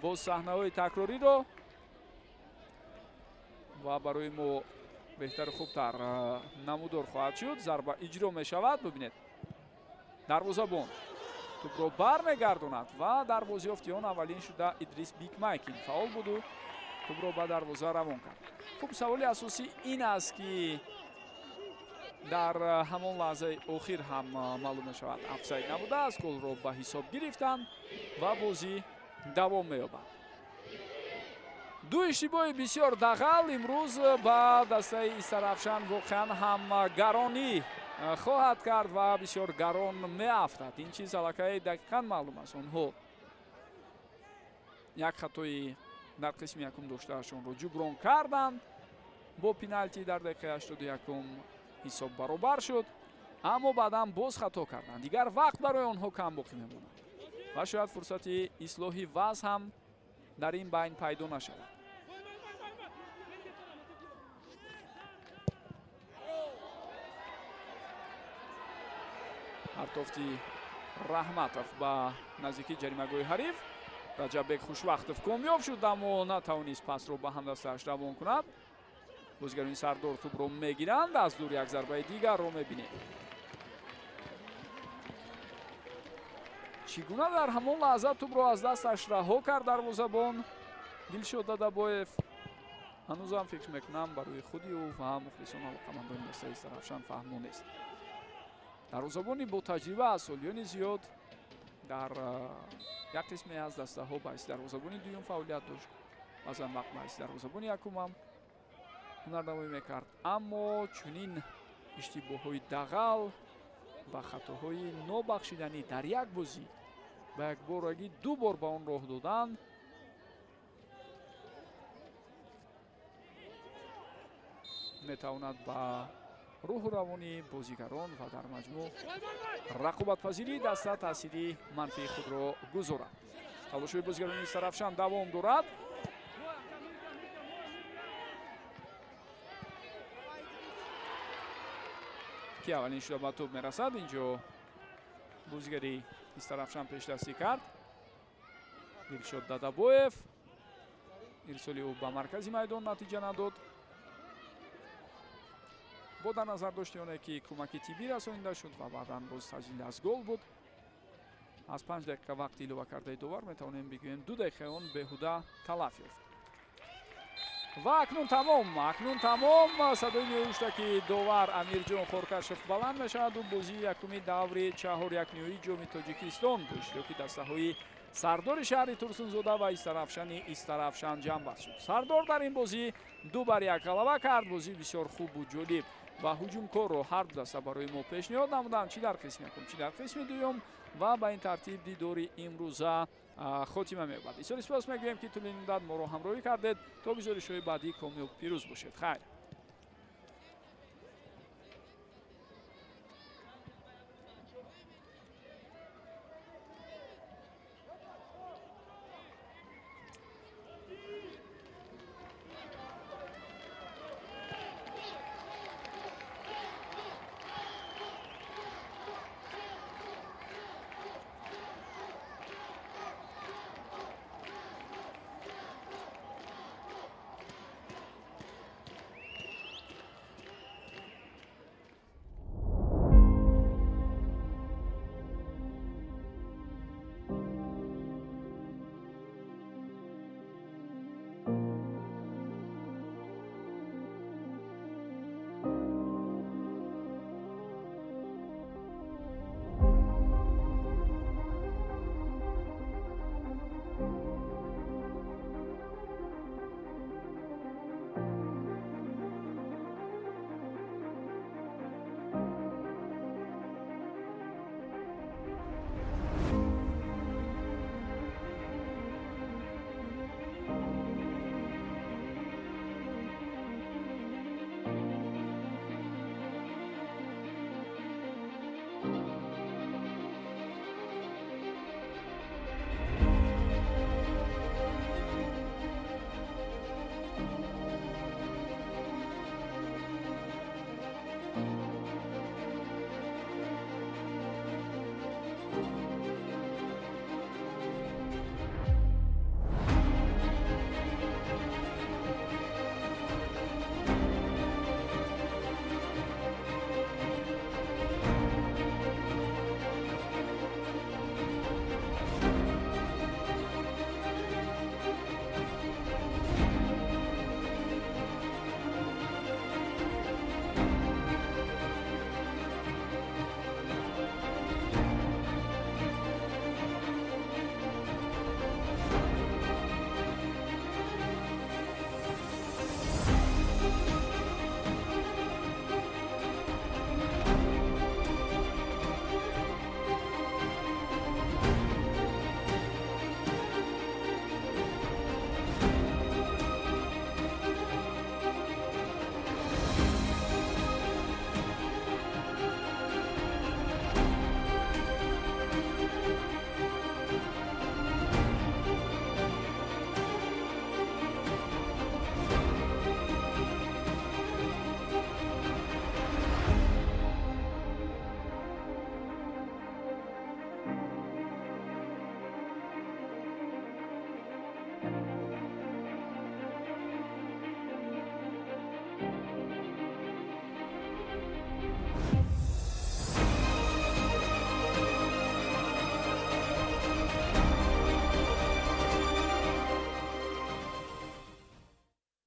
боз саҳнаҳои такрориро ва барои мо беҳтару хубтар намудор хоҳад шуд. Зарба иҷро мешавад. Бубинед, дарвозабон тӯбро бармегардонад ва дар бозиёфти он аввалин шуда Идрис Бикмайкин фаъол буду тӯбро ба дарвоза равон кард. Хуб, саволи асосӣ ин аст, ки дар ҳамон лаҳзаи охир ҳам маълум мешавад офсайд набудааст. Голро ба ҳисоб гирифтанд ва бозӣ давом меёбад. Ду иштибоҳи бисёр дағал имрӯз ба дастаи Истарафшан воқеан ҳам гаронӣ хоҳад кард ва бисёр гарон меафтад. Ин чиз аллакай дақиқан маълум аст. Онҳо як хатои дар қисми якум доштаашонро ҷуброн карданд бо пеналти дар дақиқаи 81 ҳисоб баробар шуд, аммо баъдан боз хато карданд. Дигар вақт барои онҳо кам боқӣ мемонад ва шояд фурсати ислоҳи вазъ ҳам дар ин байн пайдо нашавад. Артофти Раҳматов ба наздикии ҷаримагоҳи ҳариф. Раҷаббек Хушвақтов комёб шуд, аммо натавонист пасро ба ҳамдастааш равон кунад. Бозигарони Сардор тӯбро мегиранд, аз дур як зарбаи дигарро мебинем. Чӣ гуна дар ҳамон лаҳза тӯбро аз дасташ раҳо кард дарвозабон Дилшод Дадабоев, ҳанӯзам фикр мекунам барои худи ӯ ва мухлисон алоқамандони дастаи Истарафшан фаҳмо нест. Дарвозабони бо таҷриба аз солиёни зиёд дар як қисме аз дастаҳо ба ҳайси дарвозабони дуюм фаъолият дошт, баъзан вақт ба ҳайси дарвозабони якум ҳам ҳунарнамоӣ мекард, аммо чунин иштибоҳҳои дағал ва хатоҳои нобахшиданӣ дар як бозӣ ба якборагӣ ду бор ба он роҳ додан метавонад ба рӯҳу равони бозигарон ва дар маҷмӯъ рақобатпазирии даста таъсири манфии худро гузорад. Талошҳои бозигарони Истаравшан давом дорад. Ки аввалин шуда ба тӯб мерасад. Инҷо бозигари Истаравшан пешдастӣ кард. Дилшод Дадабоев. Ирсоли ӯ ба маркази майдон натиҷа надод. Бо дар назар дошти оне ки кӯмаки тиббӣ расонида шуд ва баъдан боз таҷлил аз гол буд. Аз 5 дақиқа вақти илова кардаи довар метавонем бигӯем 2 дақиқаи он беҳуда талаф ёфт. Ва акнун тамом, акнун тамом. Садои ниҳои ки довар Амирҷон Хоркашев баланд мешаваду бозии якуми даври 4-1 ниҳоии ҷоми Тоҷикистон бо иштироки дастаҳои Сардори шаҳри Турсунзода ва Истаравшани Истаравшан ҷамъбаст шуд. Сардор дар ин бозӣ 2-1 ғалаба кард. Бозӣ бисёр хубу ҷолиб ва ҳуҷумкорро ҳар ду даста барои мо пешниҳод намуданд, чӣ дар қисми якум, чӣ дар қисми дуюм, ва ба ин тартиб дидори имрӯза хотима меёбад. Бисёр сипос мегӯем, ки тӯли муддат моро ҳамроҳӣ кардед. То гузоришҳои баъдӣ комёб пирӯз бошед. Хайр.